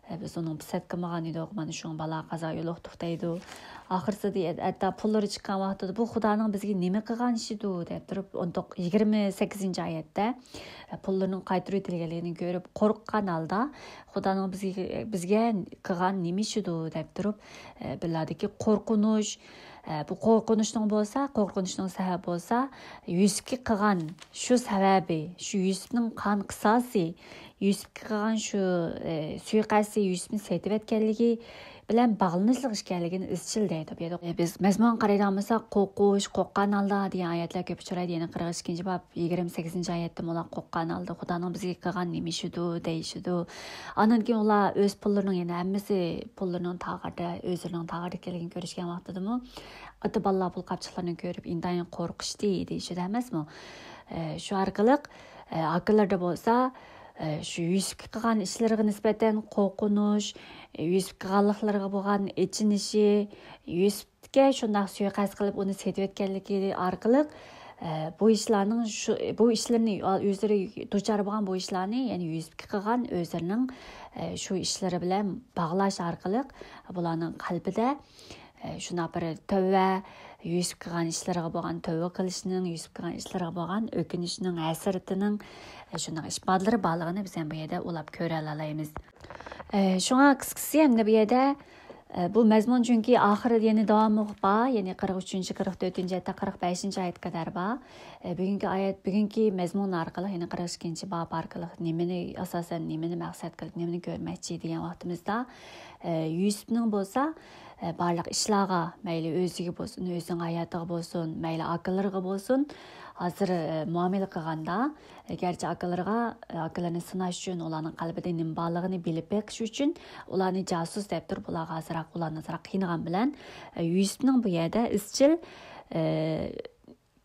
ئە، بىز ئۇنىڭ پىسەت قىلمىغان ئىدۇق، مانا شۇڭا بالا قازا يولۇقتۇق دەيدۇ. ئاخىرسىدا ھەتتا پۇللىرى چىققان ۋاقتىدا، بۇ خۇدانىڭ بىزگە نېمە قىلغان ئىشىدۇ دەپ تۇرۇپ، ئون توققۇز، يىگىرمە سەككىزىنچى ئايەتتە، ئە، پۇللىرىنىڭ قايتۇرۇۋېتىلگەنلىكىنى كۆرۈپ قورققان ھالدا، خۇدانىڭ بىزگە، بىزگە قىلغان نېمە ئىشىدۇ دەپ تۇرۇپ، ئە، بىللادىكى قورقۇنچ، ئە، بۇ قورقۇنچنىڭ بولسا، قورقۇنچنىڭ سەۋەبى بولسا، يۈسۈپكە قىلغان شۇ سەۋەبى، شۇ يۈسۈپنىڭ قان قىساسى، يۈسۈپكە قىلغان شۇ، ئە، سۇيىقەستى، يۈسۈپنى سېتىۋەتكەنلىكى بىلەن باغلىنىشلىق ئىكەنلىكىنى ئىزچىل دەيدۇ. بۇ يەردە، ئە، بىز مەزمۇنغا قارايدىغان بولساق، قورقۇش، قورققان ھالدا دېگەن ئايەتلەر كۆپ ئۇچرايدۇ. يەنە قىرىق ئىككىنچى باب، يىگىرمە سەككىزىنچى ئايەتتىمۇ ئۇلار قورققان ھالدا، خۇدانىڭ بىزگە قىلغان نېمە ئىشىدۇ دەيشىدۇ. ئاندىن كېيىن ئۇلار ئۆز پۇللىرىنىڭ، يەنە ھەممىسى پۇللىرىنىڭ تاغاردا، ئۆزلىرىنىڭ تاغاردا ئىكەنلىكىنى كۆرۈشكەن ۋاقتىدىمۇ، ئاتا بالىلار پۇل قاپچىقلىرىنى كۆرۈپ ئىنتايىن قورقۇشتى دېيىشىدۇ ئەمەسمۇ؟ ئە، شۇ ئارقىلىق، ئە، ئاكىلىرىدا بولسا، ئە، شۇ يۈسۈپكە قىلغان ئىشلىرىغا نىسبەتەن قورقۇنچ، ئە، يۈسۈپ قىلغانلىقلىرىغا بولغان ئېچىنىشى، يۈسۈپكە شۇنداق سۇيىقەست قىلىپ ئۇنى سېتىۋەتكەنلىكى ئارقىلىق، ئە، بۇ ئىشلارنىڭ شۇ، بۇ ئىشلىرىنى، ئۆزلىرى دۇچار بولغان بۇ ئىشلارنى، يەنى يۈسۈپكە قىلغان ئۆزلىرىنىڭ، ئە، شۇ ئىشلىرى بىلەن باغلاش ئارقىلىق بۇلارنىڭ قەلبىدە، ئە، شۇنداق بىر تۆۋە، يۈسۈپ قىلغان ئىشلىرىغا بولغان تۆۋە قىلىشنىڭ، يۈسۈپ قىلغان ئىشلىرىغا بولغان ئۆكۈنۈشنىڭ، ھەسرىتىنىڭ، ئە، شۇنداق ئىپادىلىرى بارلىقىنى بىز ھەم بۇ يەردە ئۇلاپ كۆرەلەيمىز. ئە، شۇڭا قىسقىسى ھەمدە بۇ يەردە، ئە، بۇ مەزمۇن چۈنكى ئاخىرىدا يەنە داۋامى بار، يەنى قىرىق ئۈچىنچى، قىرىق تۆتىنچى، ھەتتا قىرىق بەشىنچى ئايەتكە قەدەر بار. ئە، بۈگۈنكى ئايەت، بۈگۈنكى مەزمۇن ئارقىلىق، يەنى قىرىق ئىككىنچى باب ئارقىلىق نېمىنى ئاساسەن، نېمىنى مەقسەت قىلىپ، نېمىنى كۆرمەكچى دېگەن ۋاقتىمىزدا، ئە، يۈسۈپنىڭ بولسا، ئە، بارلىق ئىشلارغا، مەيلى ئۆزىگە بولسۇن، ئۆزىنىڭ ھاياتىغا بولسۇن، مەيلى ئاكىلىرىغا بولسۇن، ھازىر، ئە، مۇئامىلە قىلغاندا، ئە، گەرچە ئاكىلىرىغا، ئە، ئاكىلىرىنى سىناش ئۈچۈن، ئۇلارنىڭ قەلبىدە نېمە بارلىقىنى بىلىپ بېقىش ئۈچۈن، ئۇلارنى جاسۇس دەپ تۇرۇپ، ئۇلارغا ئازراق، ئۇلارنى ئازراق قىينىغان بىلەن، ئە، يۈسۈپنىڭ بۇ يەردە ئىزچىل، ئە،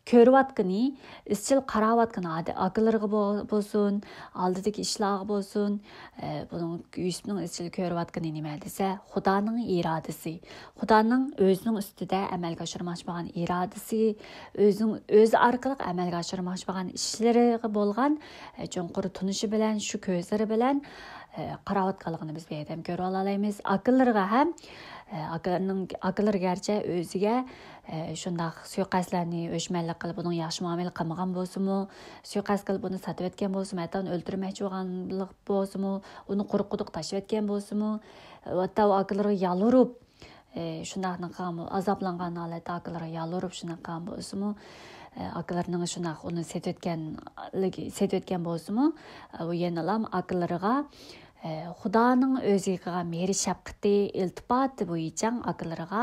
كۆرۈۋاتقىنى، ئىزچىل قاراۋاتقىنى، ئادە-، ئاكىلىرىغا بو-، بولسۇن، ئالدىدىكى ئىشلارغا بولسۇن، ئە، بۇنىڭ يۈسۈپنىڭ ئىزچىل كۆرۈۋاتقىنى نېمە دېسە، خۇدانىڭ ئىرادىسى. خۇدانىڭ ئۆزىنىڭ ئۈستىدە ئەمەلگە ئاشۇرماقچى بولغان ئىرادىسى، ئۆزىنىڭ، ئۆزى ئارقىلىق ئەمەلگە ئاشۇرماقچى بولغان ئىشلىرىغا بولغان، ئە، چوڭقۇر تونۇشى بىلەن، شۇ كۆزلىرى بىلەن، ئە، قاراۋاتقانلىقىنى بىز بۇ يەردە ھەم كۆرۈۋالالايمىز. ئاكىلىرىغا ھەم، ئە، ئاكىلىرىنىڭ، ئاكىلىرى گەرچە ئۆزىگە، ئە، شۇنداق سۇيىقەستلەرنى ئۆچمەنلىك قىلىپ، ئۇنىڭ ياخشى مۇئامىلە قىلمىغان بولسىمۇ، سۇيىقەست قىلىپ ئۇنى ساتىۋەتكەن بولسىمۇ، ھەتتا ئۇنى ئۆلتۈرمەكچى بولغانلىق بولسىمۇ، ئۇنى قۇرۇق قۇدۇق تاشلىۋەتكەن بولسىمۇ، ھەتتا ئۇ ئاكىلىرىغا يالۋۇرۇپ، ئە، شۇنداقنى قىلغان بول-، ئازابلانغان ھالەتتە ئاكىلىرىغا يالۋۇرۇپ شۇنداق قىلغان بولسىمۇ، ئە، ئاكىلىرىنىڭ شۇنداق ئۇنى سېتىۋەتكەنلىكى، سېتىۋەتكەن بولسىمۇ، ئە، ئۇ يەنىلا ئاكىلىرىغا، ئە، خۇدانىڭ ئۆزىگە قىلغان مېھرى شەپقىتى، ئىلتىپاتى بويىچە ئاكىلىرىغا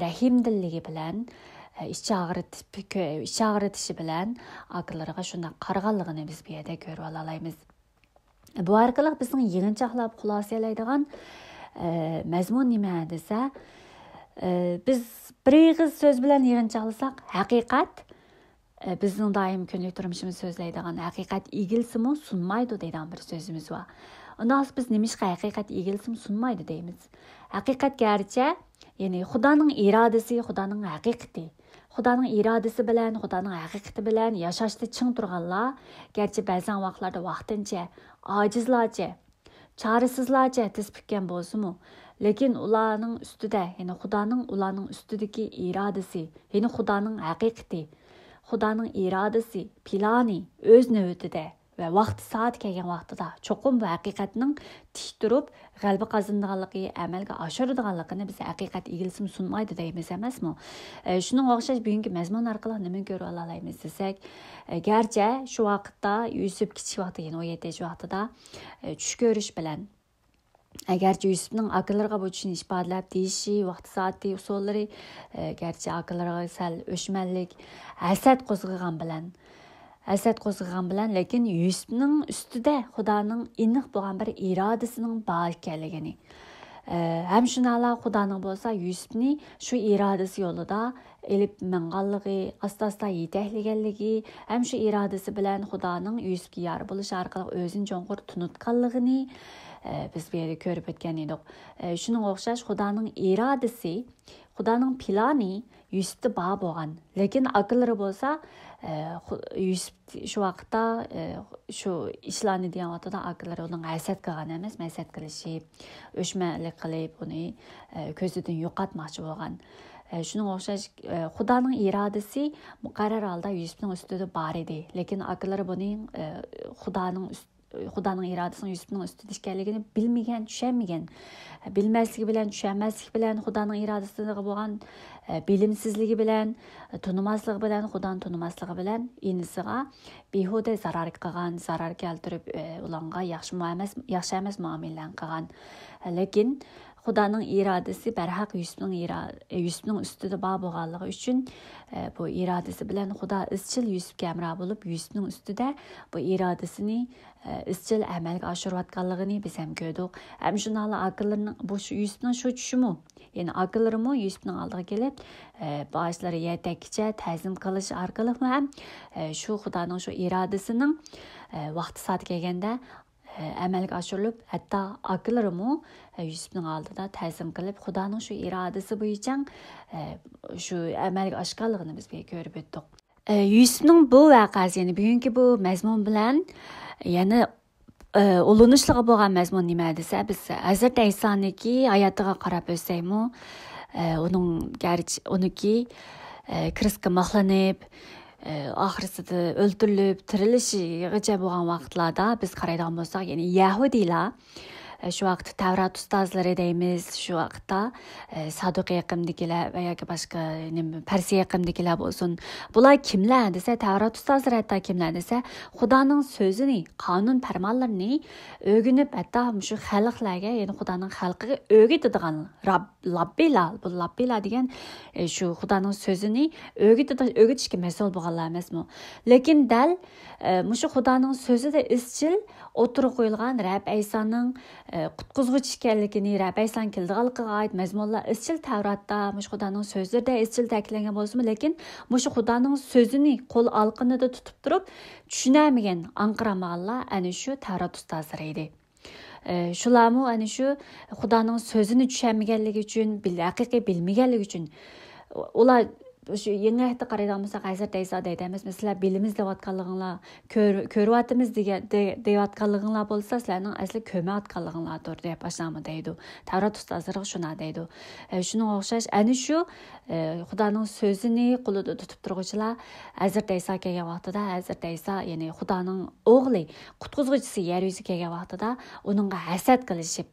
رەھىمدىللىكى بىلەن، ئە، ئىچ ئاغرىتىپ، ئىچ ئاغرىتىشى بىلەن ئاكىلىرىغا شۇنداق قارىغانلىقىنى بىز بۇ يەردە كۆرۈۋالالايمىز. بۇ ئارقىلىق بىزنىڭ يىغىنچاقلاپ خۇلاسىلەيدىغان، ئە، مەزمۇن نېمە دېسە، ئە، بىز بىر ئېغىز سۆز بىلەن يىغىنچاقلىساق، ھەقىقەت، ئە، بىزنىڭ دائىم كۈندىلىك تۇرمۇشىمىزدا سۆزلەيدىغان ھەقىقەت ئېگىلسىمۇ سۇنمايدۇ دەيدىغان بىر سۆزىمىز بار. ئۇنداق بولسا بىز نېمىشقا ھەقىقەت ئېگىلسىمۇ سۇنمايدۇ دەيمىز؟ ھەقىقەت گەرچە، يەنى خۇدانىڭ ئىرادىسى، خۇدانىڭ ھەقىقىتى، خۇدانىڭ ئىرادىسى بىلەن، خۇدانىڭ ھەقىقىتى بىلەن ياشاشتا چىڭ تۇرغانلار، گەرچە بەزەن ۋاقىتلاردا ۋاقتىنچە، ئاجىزلارچە، چارىسىزلارچە تىز پۈككەن بولسىمۇ، لېكىن ئۇلارنىڭ ئۈستىدە، يەنى خۇدانىڭ ئۇلارنىڭ ئۈستىدىكى ئىرادىسى، يەنى خۇدانىڭ ھەقىقىتى، خۇدانىڭ ئىرادىسى، پىلانى ئۆز نۆۋىتىدە ۋە ۋاقتى سائەت كەلگەن ۋاقتىدا چوقۇم بۇ ھەقىقەتنىڭ تىك تۇرۇپ غەلىبە قازىنىدىغانلىقى، ئەمەلگە ئاشۇرىدىغانلىقىنى بىز ھەقىقەت ئىگىلىسىمۇ سۇنمايدۇ دەيمىز ئەمەسمۇ؟ ئە، شۇنىڭغا ئوخشاش بۈگۈنكى مەزمۇن ئارقىلىق نېمىنى كۆرۈۋالالايمىز دېسەك، ئە، گەرچە شۇ ۋاقىتتا يۈسۈپ كىچىك ۋاقتى، يەنى ئون يەتتە ياش ۋاقتىدا، ئە، چۈش كۆرۈش بىلەن، ئەگەرچە يۈسۈپنىڭ ئاكىلىرىغا بۇ چۈشنى ئىپادىلەپ دېيىشى، ۋاقتى سائىتى ئۇسۇللىرى، ئە، گەرچە ئاكىلىرىغا سەل ئۆچمەنلىك، ھەسەت قوزغىغان بىلەن، ھەسەت قوزغىغان بىلەن، لېكىن يۈسۈپنىڭ ئۈستىدە خۇدانىڭ ئېنىق بولغان بىر ئىرادىسىنىڭ بار ئىكەنلىكىنى، ئە، ھەم شۇنداقلا خۇدانىڭ بولسا يۈسۈپنى شۇ ئىرادىسى يولىدا ئېلىپ ماڭغانلىقى، ئاستا-ئاستا يېتەكلىگەنلىكى، ھەم شۇ ئىرادىسى بىلەن خۇدانىڭ يۈسۈپكە يار بولۇشى ئارقىلىق ئۆزىنى چوڭقۇر تونۇتقانلىقىنى، ئە، بىز بۇ يەردە كۆرۈپ ئۆتكەن ئىدۇق. ئە، شۇنىڭغا ئوخشاش خۇدانىڭ ئىرادىسى، خۇدانىڭ پىلانى يۈسۈپتە بار بولغان. لېكىن ئاكىلىرى بولسا، ئە، خۇ-، يۈسۈپ شۇ ۋاقىتتا، ئە، شۇ ئىشلارنى دېگەن ۋاقتىدا ئاكىلىرى ئۇنىڭغا ھەسەت قىلغان ئەمەس، ھەسەت قىلىشىپ، ئۆچمەنلىك قىلىپ، ئۇنى، ئە، كۆزىدىن يوقاتماقچى بولغان. ئە، شۇنىڭغا ئوخشاش، ئە، خۇدانىڭ ئىرادىسى مۇقەررەر ھالدا يۈسۈپنىڭ ئۈستىدە بار ئىدى. لېكىن ئاكىلىرى بۇنى، ئە، خۇدانىڭ ئۈست-، خۇدانىڭ ئىرادىسىنىڭ يۈسۈپنىڭ ئۈستىدە ئىكەنلىكىنى بىلمىگەن، چۈشەنمىگەن. بىلمەسلىكى بىلەن، چۈشەنمەسلىكى بىلەن، خۇدانىڭ ئىرادىسىغا بولغان، ئە، بىلىمسىزلىكى بىلەن، تونۇماسلىقى بىلەن، خۇدانى تونۇماسلىقى بىلەن ئىنىسىغا بىھۇدە زارار قىلغان، زارار كەلتۈرۈپ، ئە، ئۇلارغا ياخشى مۇئامەس-، ياخشى ئەمەس مۇئامىلىلەرنى قىلغان. لېكىن خۇدانىڭ ئىرادىسى بەرھەق يۈسۈپنىڭ ئىرا-، يۈسۈپنىڭ ئۈستىدە بار بولغانلىقى ئۈچۈن، ئە، بۇ ئىرادىسى بىلەن خۇدا ئىزچىل يۈسۈپكە ھەمراھ بولۇپ، يۈسۈپنىڭ ئۈستىدە بۇ ئىرادىسىنى، ئە، ئىزچىل ئەمەلگە ئاشۇرۇۋاتقانلىقىنى بىز ھەم كۆردۇق. ھەم شۇنداقلا ئاكىلىرىنىڭ، بۇ شۇ يۈسۈپنىڭ شۇ چۈشىمۇ، يەنى ئاكىلىرىمۇ يۈسۈپنىڭ ئالدىغا كېلىپ، ئە، باشلىرى يەر تەگكىچە تەزىم قىلىش ئارقىلىقمۇ ھەم، ئە، شۇ خۇدانىڭ شۇ ئىرادىسىنىڭ، ئە، ۋاقتى سائىتى كەلگەندە، ئە، ئەمەلگە ئاشۇرۇلۇپ، ھەتتا ئاكىلىرىمۇ، ئە، يۈسۈپنىڭ ئالدىدا تەزىم قىلىپ، خۇدانىڭ شۇ ئىرادىسى بويىچە، ئە، شۇ ئەمەلگە ئاشقانلىقىنى بىز بىر كۆرۈپ ئۆتتۇق. ئە، يۈسۈپنىڭ بۇ ۋەقەسى، يەنى بۈگۈنكى بۇ مەزمۇن بىلەن يەنە، ئە، ئۇلىنىشلىقى بولغان مەزمۇن نېمە دېسە، بىز ھەزرىتى ئەيسانىڭكى ھاياتىغا قاراپ ئۆتسەكمۇ، ئە، ئۇنىڭ گەرچە، ئۇنىڭكى، ئە، كرېستقا مىخلىنىپ، ئە، ئاخىرسىدا ئۆلتۈرۈلۈپ، تىرىلىشىگىچە بولغان ۋاقىتلاردا بىز قارايدىغان بولساق، يەنى يەھۇدىيلار، ئە، شۇ ۋاقىتتا تەۋرات ئۇستازلىرى دەيمىز، شۇ ۋاقىتتا، ئە، سادۇقىي ئېقىمدىكىلەر ۋە ياكى باشقا نېمە، پەرسىيە ئېقىمدىكىلەر بولسۇن. بۇلار كىملەر دېسە، تەۋرات ئۇستازلىرى ھەتتا كىملەر دېسە، خۇدانىڭ سۆزىنى، قانۇن پەرمانلىرىنى ئۆگىنىپ، ھەتتا مۇشۇ خەلقلەرگە، يەنى خۇدانىڭ خەلقىگە ئۆگىتىدىغان راب-، لاببىلار. بۇ لاببىلار دېگەن، ئە، شۇ خۇدانىڭ سۆزىنى ئۆگىتىدۇ-، ئۆگىتىشكە مەسئۇل بولغانلار ئەمەسمۇ؟ لېكىن دەل، ئە، مۇشۇ خۇدانىڭ سۆزىدە ئىزچىل ئوتتۇرىغا قويۇلغان رەب ئەيسانىڭ، ئە، قۇتقۇزغۇچى ئىكەنلىكىنى، رەب ئەيسانىڭ كېلىدىغانلىقىغا ئائىت مەزمۇنلار ئىزچىل تەۋراتتا، مۇشۇ خۇدانىڭ سۆزلىرىدە ئىزچىل تەكىتلەنگەن بولسىمۇ، لېكىن مۇشۇ خۇدانىڭ سۆزىنى قول ئالىقىنىدا تۇتۇپ تۇرۇپ، چۈشىنەلمىگەن، ئاڭقىرالمىغانلار ئەنە شۇ تەۋرات ئۇستازلىرى ئىدى. ئە، شۇلارمۇ ئەنە شۇ خۇدانىڭ سۆزىنى چۈشەنمىگەنلىكى ئۈچۈن، بىل-، ھەقىقىي بىلمىگەنلىكى ئۈچۈن، ئۇلار شۇ يېڭى ئەھدتە قارايدىغان بولساق، ھەزرىتى ئەيسا دەيدۇ ئەمەسمۇ، سىلەر بىلىمىز دەۋاتقانلىقىڭلار، كۆر-، كۆرۈۋاتىمىز دېگەن، دە-، دەۋاتقانلىقىڭلار بولسا، سىلەرنىڭ ئەسلى كۆرمەيۋاتقانلىقىڭلاردۇر، دەپ ئاشۇنداقمۇ دەيدۇ. تەۋرات ئۇستازلىرىغا شۇنداق دەيدۇ. ئە، شۇنىڭغا ئوخشاش، ئەنە شۇ، ئە، خۇدانىڭ سۆزىنى قولىدا تۇتۇپ تۇرغۇچىلار ھەزرىتى ئەيسا كەلگەن ۋاقتىدا، ھەزرىتى ئەيسا، يەنى خۇدانىڭ ئوغلى، قۇتقۇزغۇچىسى يەر يۈزىگە كەلگەن ۋاقتىدا ئۇنىڭغا ھەسەت قىلىشىپ،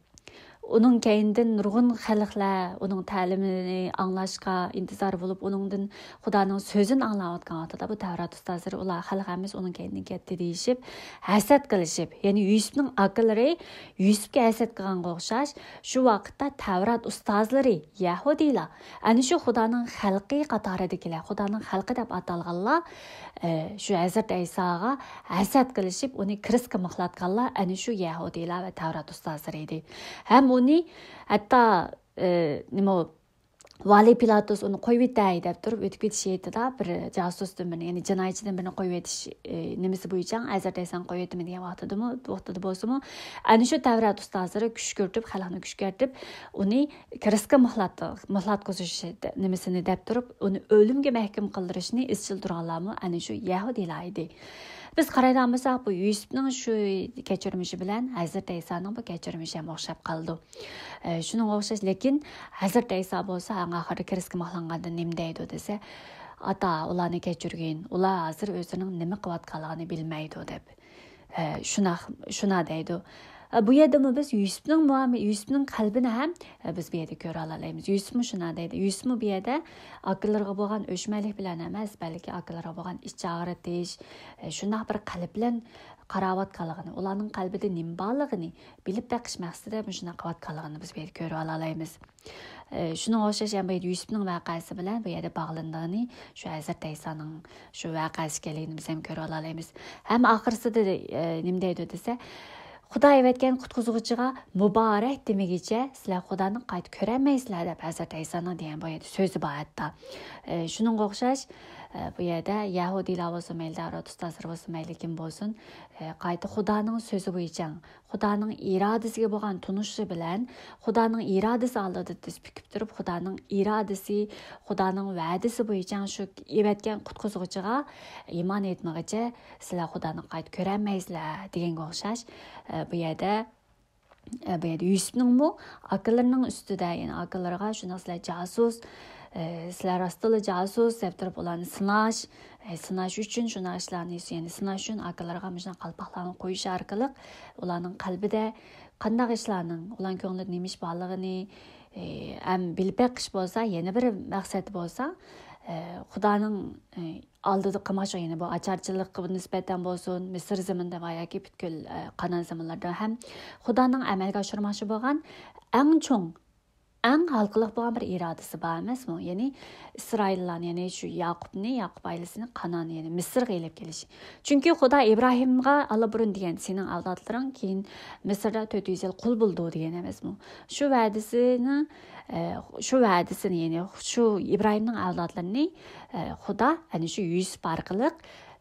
ئۇنىڭ كەينىدىن نۇرغۇن خەلقلەر ئۇنىڭ تەلىمىنى ئاڭلاشقا ئىنتىزار بولۇپ، ئۇنىڭدىن خۇدانىڭ سۆزىنى ئاڭلاۋاتقان ۋاقتىدا، بۇ تەۋرات ئۇستازلىرى، ئۇلار خەلق ھەممىسى ئۇنىڭ كەينىدىن كەتتى دېيىشىپ، ھەسەت قىلىشىپ، يەنى يۈسۈپنىڭ ئاكىلىرى يۈسۈپكە ھەسەت قىلغانغا ئوخشاش، شۇ ۋاقىتتا تەۋرات ئۇستازلىرى، يەھۇدىيلار، ئەنە شۇ خۇدانىڭ خەلقى قاتارىدىكىلەر، خۇدانىڭ خەلقى دەپ ئاتالغانلار، ئە، شۇ ھەزرىتى ئەيساغا ھەسەت قىلىشىپ، ئۇنى كرېستقا مىخلاتقانلار ئەنە شۇ يەھۇدىيلار ۋە تەۋرات ئۇستازلىرى ئىدى. ھەم ئۇنى ھەتتا، ئە، نېمە، ۋالىي پىلاتۇس ئۇنى قويۇۋېتەي دەپ تۇرۇپ، ئۆتۈپ كېتىش ھېيتىدا بىر جاسۇستىن بىرنى، يەنى جىنايەتچىدىن بىرنى قويۇۋېتىش، ئى، نېمىسى بويىچە، ھەزرىتى ئەيسانى قويۇۋېتىمەن دېگەن ۋاقتىدىمۇ، ۋاقتىدا بولسىمۇ، ئەنە شۇ تەۋرات ئۇستازلىرى كۈشكۈرتۈپ، خەلقنى كۈشكۈرتۈپ، ئۇنى كرېستقا مۇھلات، مۇھلاتقۇزۇش نېمىسىنى دەپ تۇرۇپ، ئۇنى ئۆلۈمگە مەھكۇم قىلدۇرۇشنى ئىزچىل تۇرغانلارمۇ ئەنە شۇ يەھۇدىيلار ئىدى. بىز قارايدىغان بولساق، بۇ يۈسۈپنىڭ شۇ كەچۈرمىشى بىلەن ھەزرىتى ئەيسانىڭ بۇ كەچۈرمىشى ھەم ئوخشاپ قالىدۇ. ئە، شۇنىڭغا ئوخشاش، لېكىن ھەزرىتى ئەيسا بولسا، ئەڭ ئاخىرىدا كرېستقا مۇھلانغاندا نېمە دەيدۇ دېسە، «ئاتا، ئۇلارنى كەچۈرگىن، ئۇلار ھازىر ئۆزىنىڭ نېمە قىلىۋاتقانلىقىنى بىلمەيدۇ» دەپ. ئە، شۇنداق، شۇنداق دەيدۇ. ئە، بۇ يەردىمۇ بىز يۈسۈپنىڭ مۇئامە-، يۈسۈپنىڭ قەلبىنى ھەم، ئە، بىز بۇ يەردە كۆرۈۋالالايمىز. يۈسۈپمۇ شۇنداق دەيدۇ. يۈسۈپمۇ بۇ يەردە ئاكىلىرىغا بولغان ئۆچمەنلىك بىلەن ئەمەس، بەلكى ئاكىلىرىغا بولغان ئىچ ئاغرىتىش، ئە، شۇنداق بىر قەلب بىلەن قاراۋاتقانلىقىنى، ئۇلارنىڭ قەلبىدە نېمە بارلىقىنى بىلىپ بېقىش مەقسىتىدە مۇشۇنداق قىلىۋاتقانلىقىنى بىز بۇ يەردە كۆرۈۋالالايمىز. ئى، شۇنىڭغا ئوخشاش يەنە بۇ يەردە يۈسۈپنىڭ ۋەقەسى بىلەن بۇ يەردە باغلىنىدىغىنى شۇ ھەزرىتى ئەيسانىڭ شۇ ۋەقەسى ئىكەنلىكىنى بىز ھەم كۆرۈۋالالايمىز. ھەم ئاخىرسىدا، ئى، نېمە دەيدۇ دېسە، «خۇدا ئەۋەتكەن قۇتقۇزغۇچىغا مۇبارەك دېمىگىچە سىلەر خۇدانى قايتا كۆرەلمەيسىلەر» دەپ ھەزرىتى ئەيسانىڭ دېگەن بۇ يەردە سۆزى بار ھەتتا. ئى، شۇنىڭغا ئوخشاش، ئى، بۇ يەردە يەھۇدىيلار بولسۇن مەيلى، تەۋرات ئۇستازلىرى بولسۇن مەيلى، كىم بولسۇن، ئى، قايتا خۇدانىڭ سۆزى بويىچە، خۇدانىڭ ئىرادىسىگە بولغان تونۇشى بىلەن خۇدانىڭ ئىرادىسى ئالدىدا تىز پۈكۈپ تۇرۇپ، خۇدانىڭ ئىرادىسى، خۇدانىڭ ۋەدىسى بويىچە شۇ ئېۋەتكەن قۇتقۇزغۇچىغا ئىمان ئېيتمىغىچە سىلەر خۇدانى قايتا كۆرەلمەيسىلەر دېگەنگە ئوخشاش. ئە، بۇ يەردە، ئە، بۇ يەردە يۈسۈپنىڭمۇ ئاكىلىرىنىڭ ئۈستىدە، يەنى ئاكىلىرىغا شۇنداق سىلەر جاسۇس، ئە، سىلەر راستتىنلا جاسۇس دەپ تۇرۇپ ئۇلارنى سىناش، ئە، سىناش ئۈچۈن شۇنداق ئىشلارنى، يەنى سىناش ئۈچۈن ئاكىلىرىغا مۇشۇنداق قالپاقلارنى قويۇش ئارقىلىق ئۇلارنىڭ قەلبىدە قانداق ئىشلارنىڭ، ئۇلارنىڭ كۆڭلىدە نېمە ئىش بارلىقىنى، ئى، ھەم بىلىپ بېقىش بولسا، يەنە بىر مەقسەت بولسا، ئى، خۇدانىڭ، ئى، ئالدىدا قىلماقچى، يەنى بۇ ئاچارچىلىققا نىسبەتەن بولسۇن، مىسىر زېمىنىدا ۋە ياكى پۈتكۈل، ئى، قانان زېمىنلاردا ھەم خۇدانىڭ ئەمەلگە ئاشۇرماقچى بولغان ئەڭ چوڭ، ئەڭ ھالقىلىق بولغان بىر ئىرادىسى بار ئەمەسمۇ؟ يەنى ئىسرائىللارنى، يەنى شۇ ياقۇپنى، ياقۇپ ئائىلىسىنى قانان، يەنى مىسىرغا ئېلىپ كېلىش. چۈنكى خۇدا ئىبراھىمغا ئاللىبۇرۇن دېگەن، «سېنىڭ ئەۋلادلىرىڭ كېيىن مىسىردا تۆت يۈز يىل قۇل بولىدۇ» دېگەن ئەمەسمۇ؟ شۇ ۋەدىسىنى، ئە، شۇ ۋەدىسىنى، يەنى شۇ ئىبراھىمنىڭ ئەۋلادلىرىنى، ئە، خۇدا ئەنە شۇ يۈسۈپ ئارقىلىق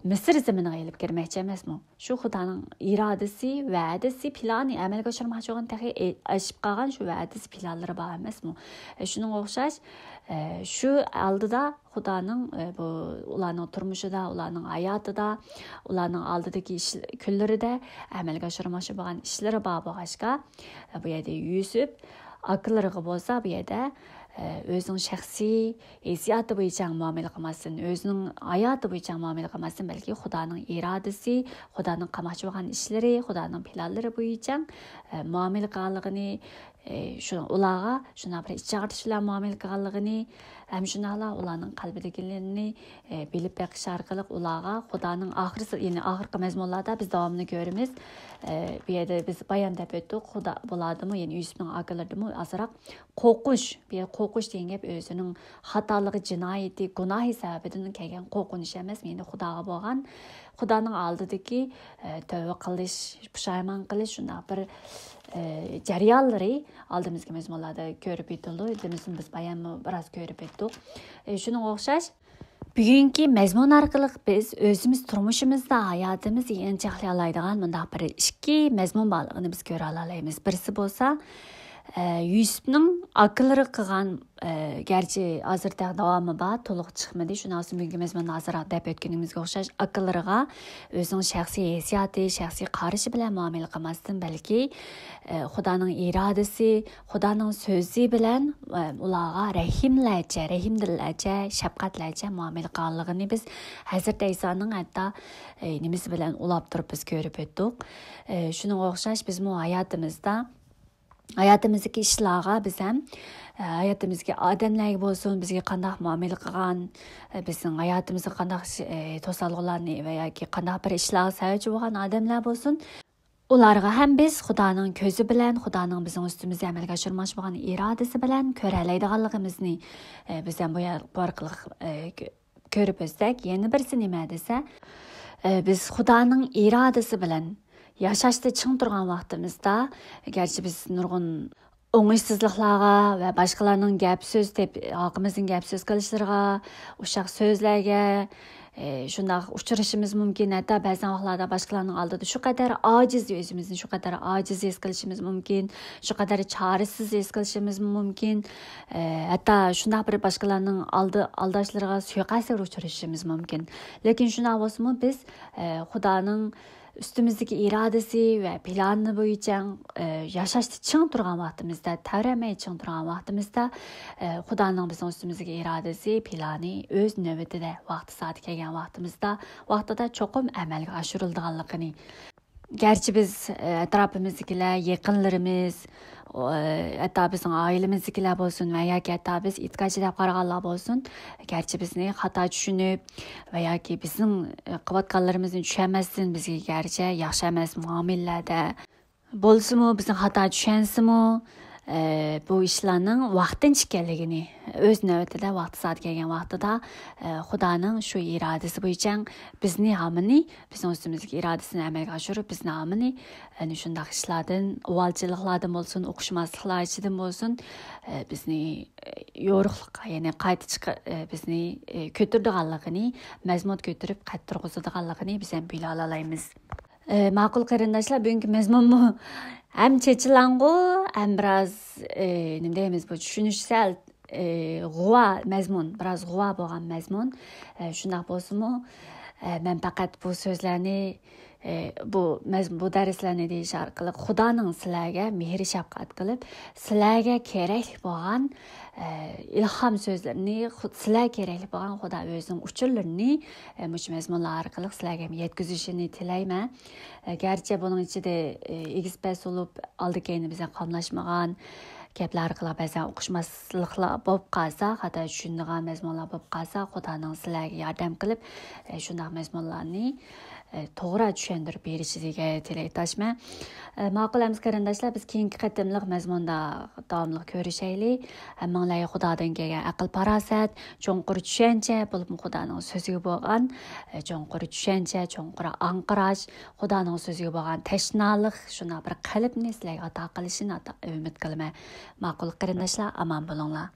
مىسىر زېمىنىغا ئېلىپ كىرمەكچى ئەمەسمۇ؟ شۇ خۇدانىڭ ئىرادىسى، ۋەدىسى، پىلانى، ئەمەلگە ئاشۇرماقچى بولغان تېخى ئاشىپ قالغان شۇ ۋەدىسى، پىلانلىرى بار ئەمەسمۇ؟ ئە، شۇنىڭغا ئوخشاش، ئە، شۇ ئالدىدا خۇدانىڭ، ئە، بۇ ئۇلارنىڭ تۇرمۇشىدا، ئۇلارنىڭ ھاياتىدا، ئۇلارنىڭ ئالدىدىكى ئىش، كۈنلىرىدە ئەمەلگە ئاشۇرماقچى بولغان ئىشلىرى بار بولغاچقا، ئە، بۇ يەردە يۈسۈپ ئاكىلىرىغا بولسا، بۇ يەردە، ئە، ئۆزىنىڭ شەخسىي ھېسسىياتى بويىچە مۇئامىلە قىلماستىن، ئۆزىنىڭ ھاياتى بويىچە مۇئامىلە قىلماستىن، بەلكى خۇدانىڭ ئىرادىسى، خۇدانىڭ قىلماقچى بولغان ئىشلىرى، خۇدانىڭ پىلانلىرى بويىچە، ئە، مۇئامىلە قىلغانلىقىنى، ئە، شۇ، ئۇلارغا شۇنداق بىر ئىچ ئاغرىتىش بىلەن مۇئامىلە قىلغانلىقىنى، ھەم شۇنداقلا ئۇلارنىڭ قەلبىدىكىلىرىنى، ئە، بىلىپ بېقىش ئارقىلىق ئۇلارغا خۇدانىڭ ئاخىرسى، يەنى ئاخىرقى مەزمۇنلاردا بىز داۋامىنى كۆرىمىز. ئە، بۇ يەردە بىز بايان دەپ ئۆتتۇق، خۇدا بۇلاردىمۇ، يەنى يۈسۈپنىڭ ئاكىلىرىدىمۇ ئازراق قورقۇش، بۇ يەردە قورقۇش دېگەن گەپ ئۆزىنىڭ خاتالىقى، جىنايىتى، گۇناھى سەۋەبىدىن كەلگەن قورقۇنچ ئەمەس، يەنى خۇداغا بولغان، خۇدانىڭ ئالدىدىكى، ئە، تەۋبە قىلىش، پۇشايمان قىلىش، شۇنداق بىر، ئە، جەريانلىرى ئالدىمىزدىكى مەزمۇنلاردا كۆرۈپ ئۆتۈلدى. دېمىسىمۇ بىز بايانمۇ بىراز كۆرۈپ ئۆتتۇق. ئە، شۇنىڭغا ئوخشاش، بۈگۈنكى مەزمۇن ئارقىلىق بىز ئۆزىمىز تۇرمۇشىمىزدا، ھاياتىمىزدا يېڭىچاقلىيالايدىغان مۇنداق بىر ئىككى مەزمۇن بارلىقىنى بىز كۆرەلالايمىز. بىرسى بولسا، ئە، يۈسۈپنىڭ ئاكىلىرى قىلغان، ئە، گەرچە ھازىر تېخى داۋامى بار، تولۇق چىقمىدى، شۇنىڭ ئۈچۈن بۈگۈنكى مەزمۇندا ئازراق دەپ ئۆتكىنىمىزگە ئوخشاش، ئاكىلىرىغا ئۆزىنىڭ شەخسىي ھېسسىياتى، شەخسىي قارىشى بىلەن مۇئامىلە قىلماستىن، بەلكى، ئە، خۇدانىڭ ئىرادىسى، خۇدانىڭ سۆزى بىلەن، ئە، ئۇلارغا رەھىملەرچە، رەھىمدىللەرچە، شەپقەتلەرچە مۇئامىلە قىلغانلىقىنى بىز ھەزرىتى ئەيسانىڭ ھەتتا، ئە، نېمىسى بىلەن ئۇلاپ تۇرۇپ بىز كۆرۈپ ئۆتتۇق. ئە، شۇنىڭغا ئوخشاش بىزمۇ ھاياتىمىزدا، ھاياتىمىزدىكى ئىشلارغا بىز ھەم، ئە، ھاياتىمىزدىكى ئادەملەرگە بولسۇن، بىزگە قانداق مۇئامىلە قىلغان، ئە، بىزنىڭ ھاياتىمىزغا قانداق، ئە، توسالغۇلارنى ۋە ياكى قانداق بىر ئىشلارغا سەۋەبچى بولغان ئادەملەر بولسۇن، ئۇلارغا ھەم بىز خۇدانىڭ كۆزى بىلەن، خۇدانىڭ بىزنىڭ ئۈستىمىزدە ئەمەلگە ئاشۇرماقچى بولغان ئىرادىسى بىلەن كۆرەلەيدىغانلىقىمىزنى، ئە، بىز ھەم بۇ يەر، بۇ ئارقىلىق، ئە، كۆ-، كۆرۈپ ئۆتسەك، يەنە بىرسى نېمە دېسە، ئە، بىز خۇدانىڭ ئىرادىسى بىلەن ياشاشتا چىڭ تۇرغان ۋاقتىمىزدا، گەرچە بىز نۇرغۇن ئوڭۇشسىزلىقلارغا ۋە باشقىلارنىڭ گەپ سۆز تېپ-، ھالقىمىزدىن گەپ سۆز قىلىشلىرىغا، ئۇششاق سۆزلەرگە، ئى، شۇنداق ئۇچرىشىمىز مۇمكىن. ھەتتا بەزەن ۋاقىتلاردا باشقىلارنىڭ ئالدىدا شۇ قەدەر ئاجىز، ئۆزىمىزنى شۇ قەدەر ئاجىز ھېس قىلىشىمىز مۇمكىن، شۇ قەدەر چارىسىز ھېس قىلىشىمىز مۇمكىن. ئى، ھەتتا شۇنداق بىر باشقىلارنىڭ ئالدى، ئالداشلىرىغا سۇيىقەستلەرگە ئۇچرىشىمىز مۇمكىن. لېكىن شۇنداق بولسىمۇ بىز، ئى، خۇدانىڭ ئۈستىمىزدىكى ئىرادىسى ۋە پىلانى بويىچە، ئە، ياشاشتا چىڭ تۇرغان ۋاقتىمىزدا، تەۋرەنمەي چىڭ تۇرغان ۋاقتىمىزدا، ئە، خۇدانىڭ بىزنىڭ ئۈستىمىزدىكى ئىرادىسى، پىلانى ئۆز نۆۋىتىدە ۋاقتى سائىتى كەلگەن ۋاقتىمىزدا، ۋاقتىدا چوقۇم ئەمەلگە ئاشۇرۇلىدىغانلىقىنى، گەرچە بىز، ئە، ئەتراپىمىزدىكىلەر، يېقىنلىرىمىز، ئو، ئە، ھەتتا بىزنىڭ ئائىلىمىزدىكىلەر بولسۇن ۋە ياكى ھەتتا بىز ئېتىقادچى دەپ قارىغانلار بولسۇن، گەرچە بىزنى خاتا چۈشىنىپ ۋە ياكى بىزنىڭ، ئە، قىلىۋاتقانلىرىمىزنى چۈشەنمەستىن بىزگە گەرچە ياخشى ئەمەس مۇئامىلىلەردە بولسىمۇ، بىزنى خاتا چۈشەنسىمۇ، ئە، بۇ ئىشلارنىڭ ۋاقتىنچە ئىكەنلىكىنى، ئۆز نۆۋىتىدە ۋاقتى سائەت كەلگەن ۋاقتىدا، ئە، خۇدانىڭ شۇ ئىرادىسى بويىچە بىزنى ھامىنى، بىزنىڭ ئۈستىمىزدىكى ئىرادىسىنى ئەمەلگە ئاشۇرۇپ، بىزنى ھامىنى، ئەنە شۇنداق ئىشلاردىن، ئۇۋالچىلىقلاردىن بولسۇن، ئۇقۇشماسلىقلار ئىچىدىن بولسۇن، ئە، بىزنى، ئە، يورۇقلۇققا، يەنى قايتا چىقا-، ئە، بىزنى، ئە، كۆتۈرىدىغانلىقىنى، مەزمۇت كۆتۈرۈپ قەد تۇرغۇزىدىغانلىقىنى بىز ھەم بىلىۋالالايمىز. ئە، ماقۇل قېرىنداشلار، بۈگۈنكى مەزمۇنمۇ ھەم چېچىلاڭغۇ، ھەم بىراز، ئە، نېمە دەيمىز، بۇ چۈشىنىش سەل، ئە، غۇۋا مەزمۇن، بىراز غۇۋا بولغان مەزمۇن. ئە، شۇنداق بولسىمۇ، ئە، مەن پەقەت بۇ سۆزلەرنى، ئە، بۇ مەز-، بۇ دەرسلەرنى دېيىش ئارقىلىق خۇدانىڭ سىلەرگە مېھرى شەپقەت قىلىپ، سىلەرگە كېرەكلىك بولغان، ئە، ئىلھام سۆزلىرىنى، خۇد-، سىلەرگە كېرەكلىك بولغان خۇدا ئۆزىنىڭ ئۇچۇرلىرىنى، ئە، مۇشۇ مەزمۇنلار ئارقىلىق سىلەرگە يەتكۈزۈشىنى تىلەيمەن. ئە، گەرچە بۇنىڭ ئىچىدە، ئە، ئېگىز-پەس بولۇپ، ئالدى-كەينى بىزگە قاملاشمىغان گەپلەر ئارقىلىق بەزەن ئۇقۇشماسلىقلار بولۇپ قالسا، خاتا چۈشىنىدىغان مەزمۇنلار بولۇپ قالسا، خۇدانىڭ سىلەرگە ياردەم قىلىپ، ئە، شۇنداق مەزمۇنلارنى، ئە، توغرا چۈشەندۈرۈپ بېرىشىگە تىلەكداشمەن. ئە، ماقۇل ئەمىسە قېرىنداشلار، بىز كېيىنكى قېتىملىق مەزمۇندا داۋاملىق كۆرۈشەيلى. ھەممىڭلارغا خۇدادىن كەلگەن ئەقىل-پاراسەت، چوڭقۇر چۈشەنچە، بولۇپمۇ خۇدانىڭ سۆزىگە بولغان، ئە، چوڭقۇر چۈشەنچە، چوڭقۇر ئاڭقىراش، خۇدانىڭ سۆزىگە بولغان تەشنالىق، شۇنداق بىر قەلبنى سىلەرگە ئاتا قىلىشىنى ئاتا-، ئۈمىد قىلىمەن. ماقۇل قېرىنداشلار، ئامان بولۇڭلار.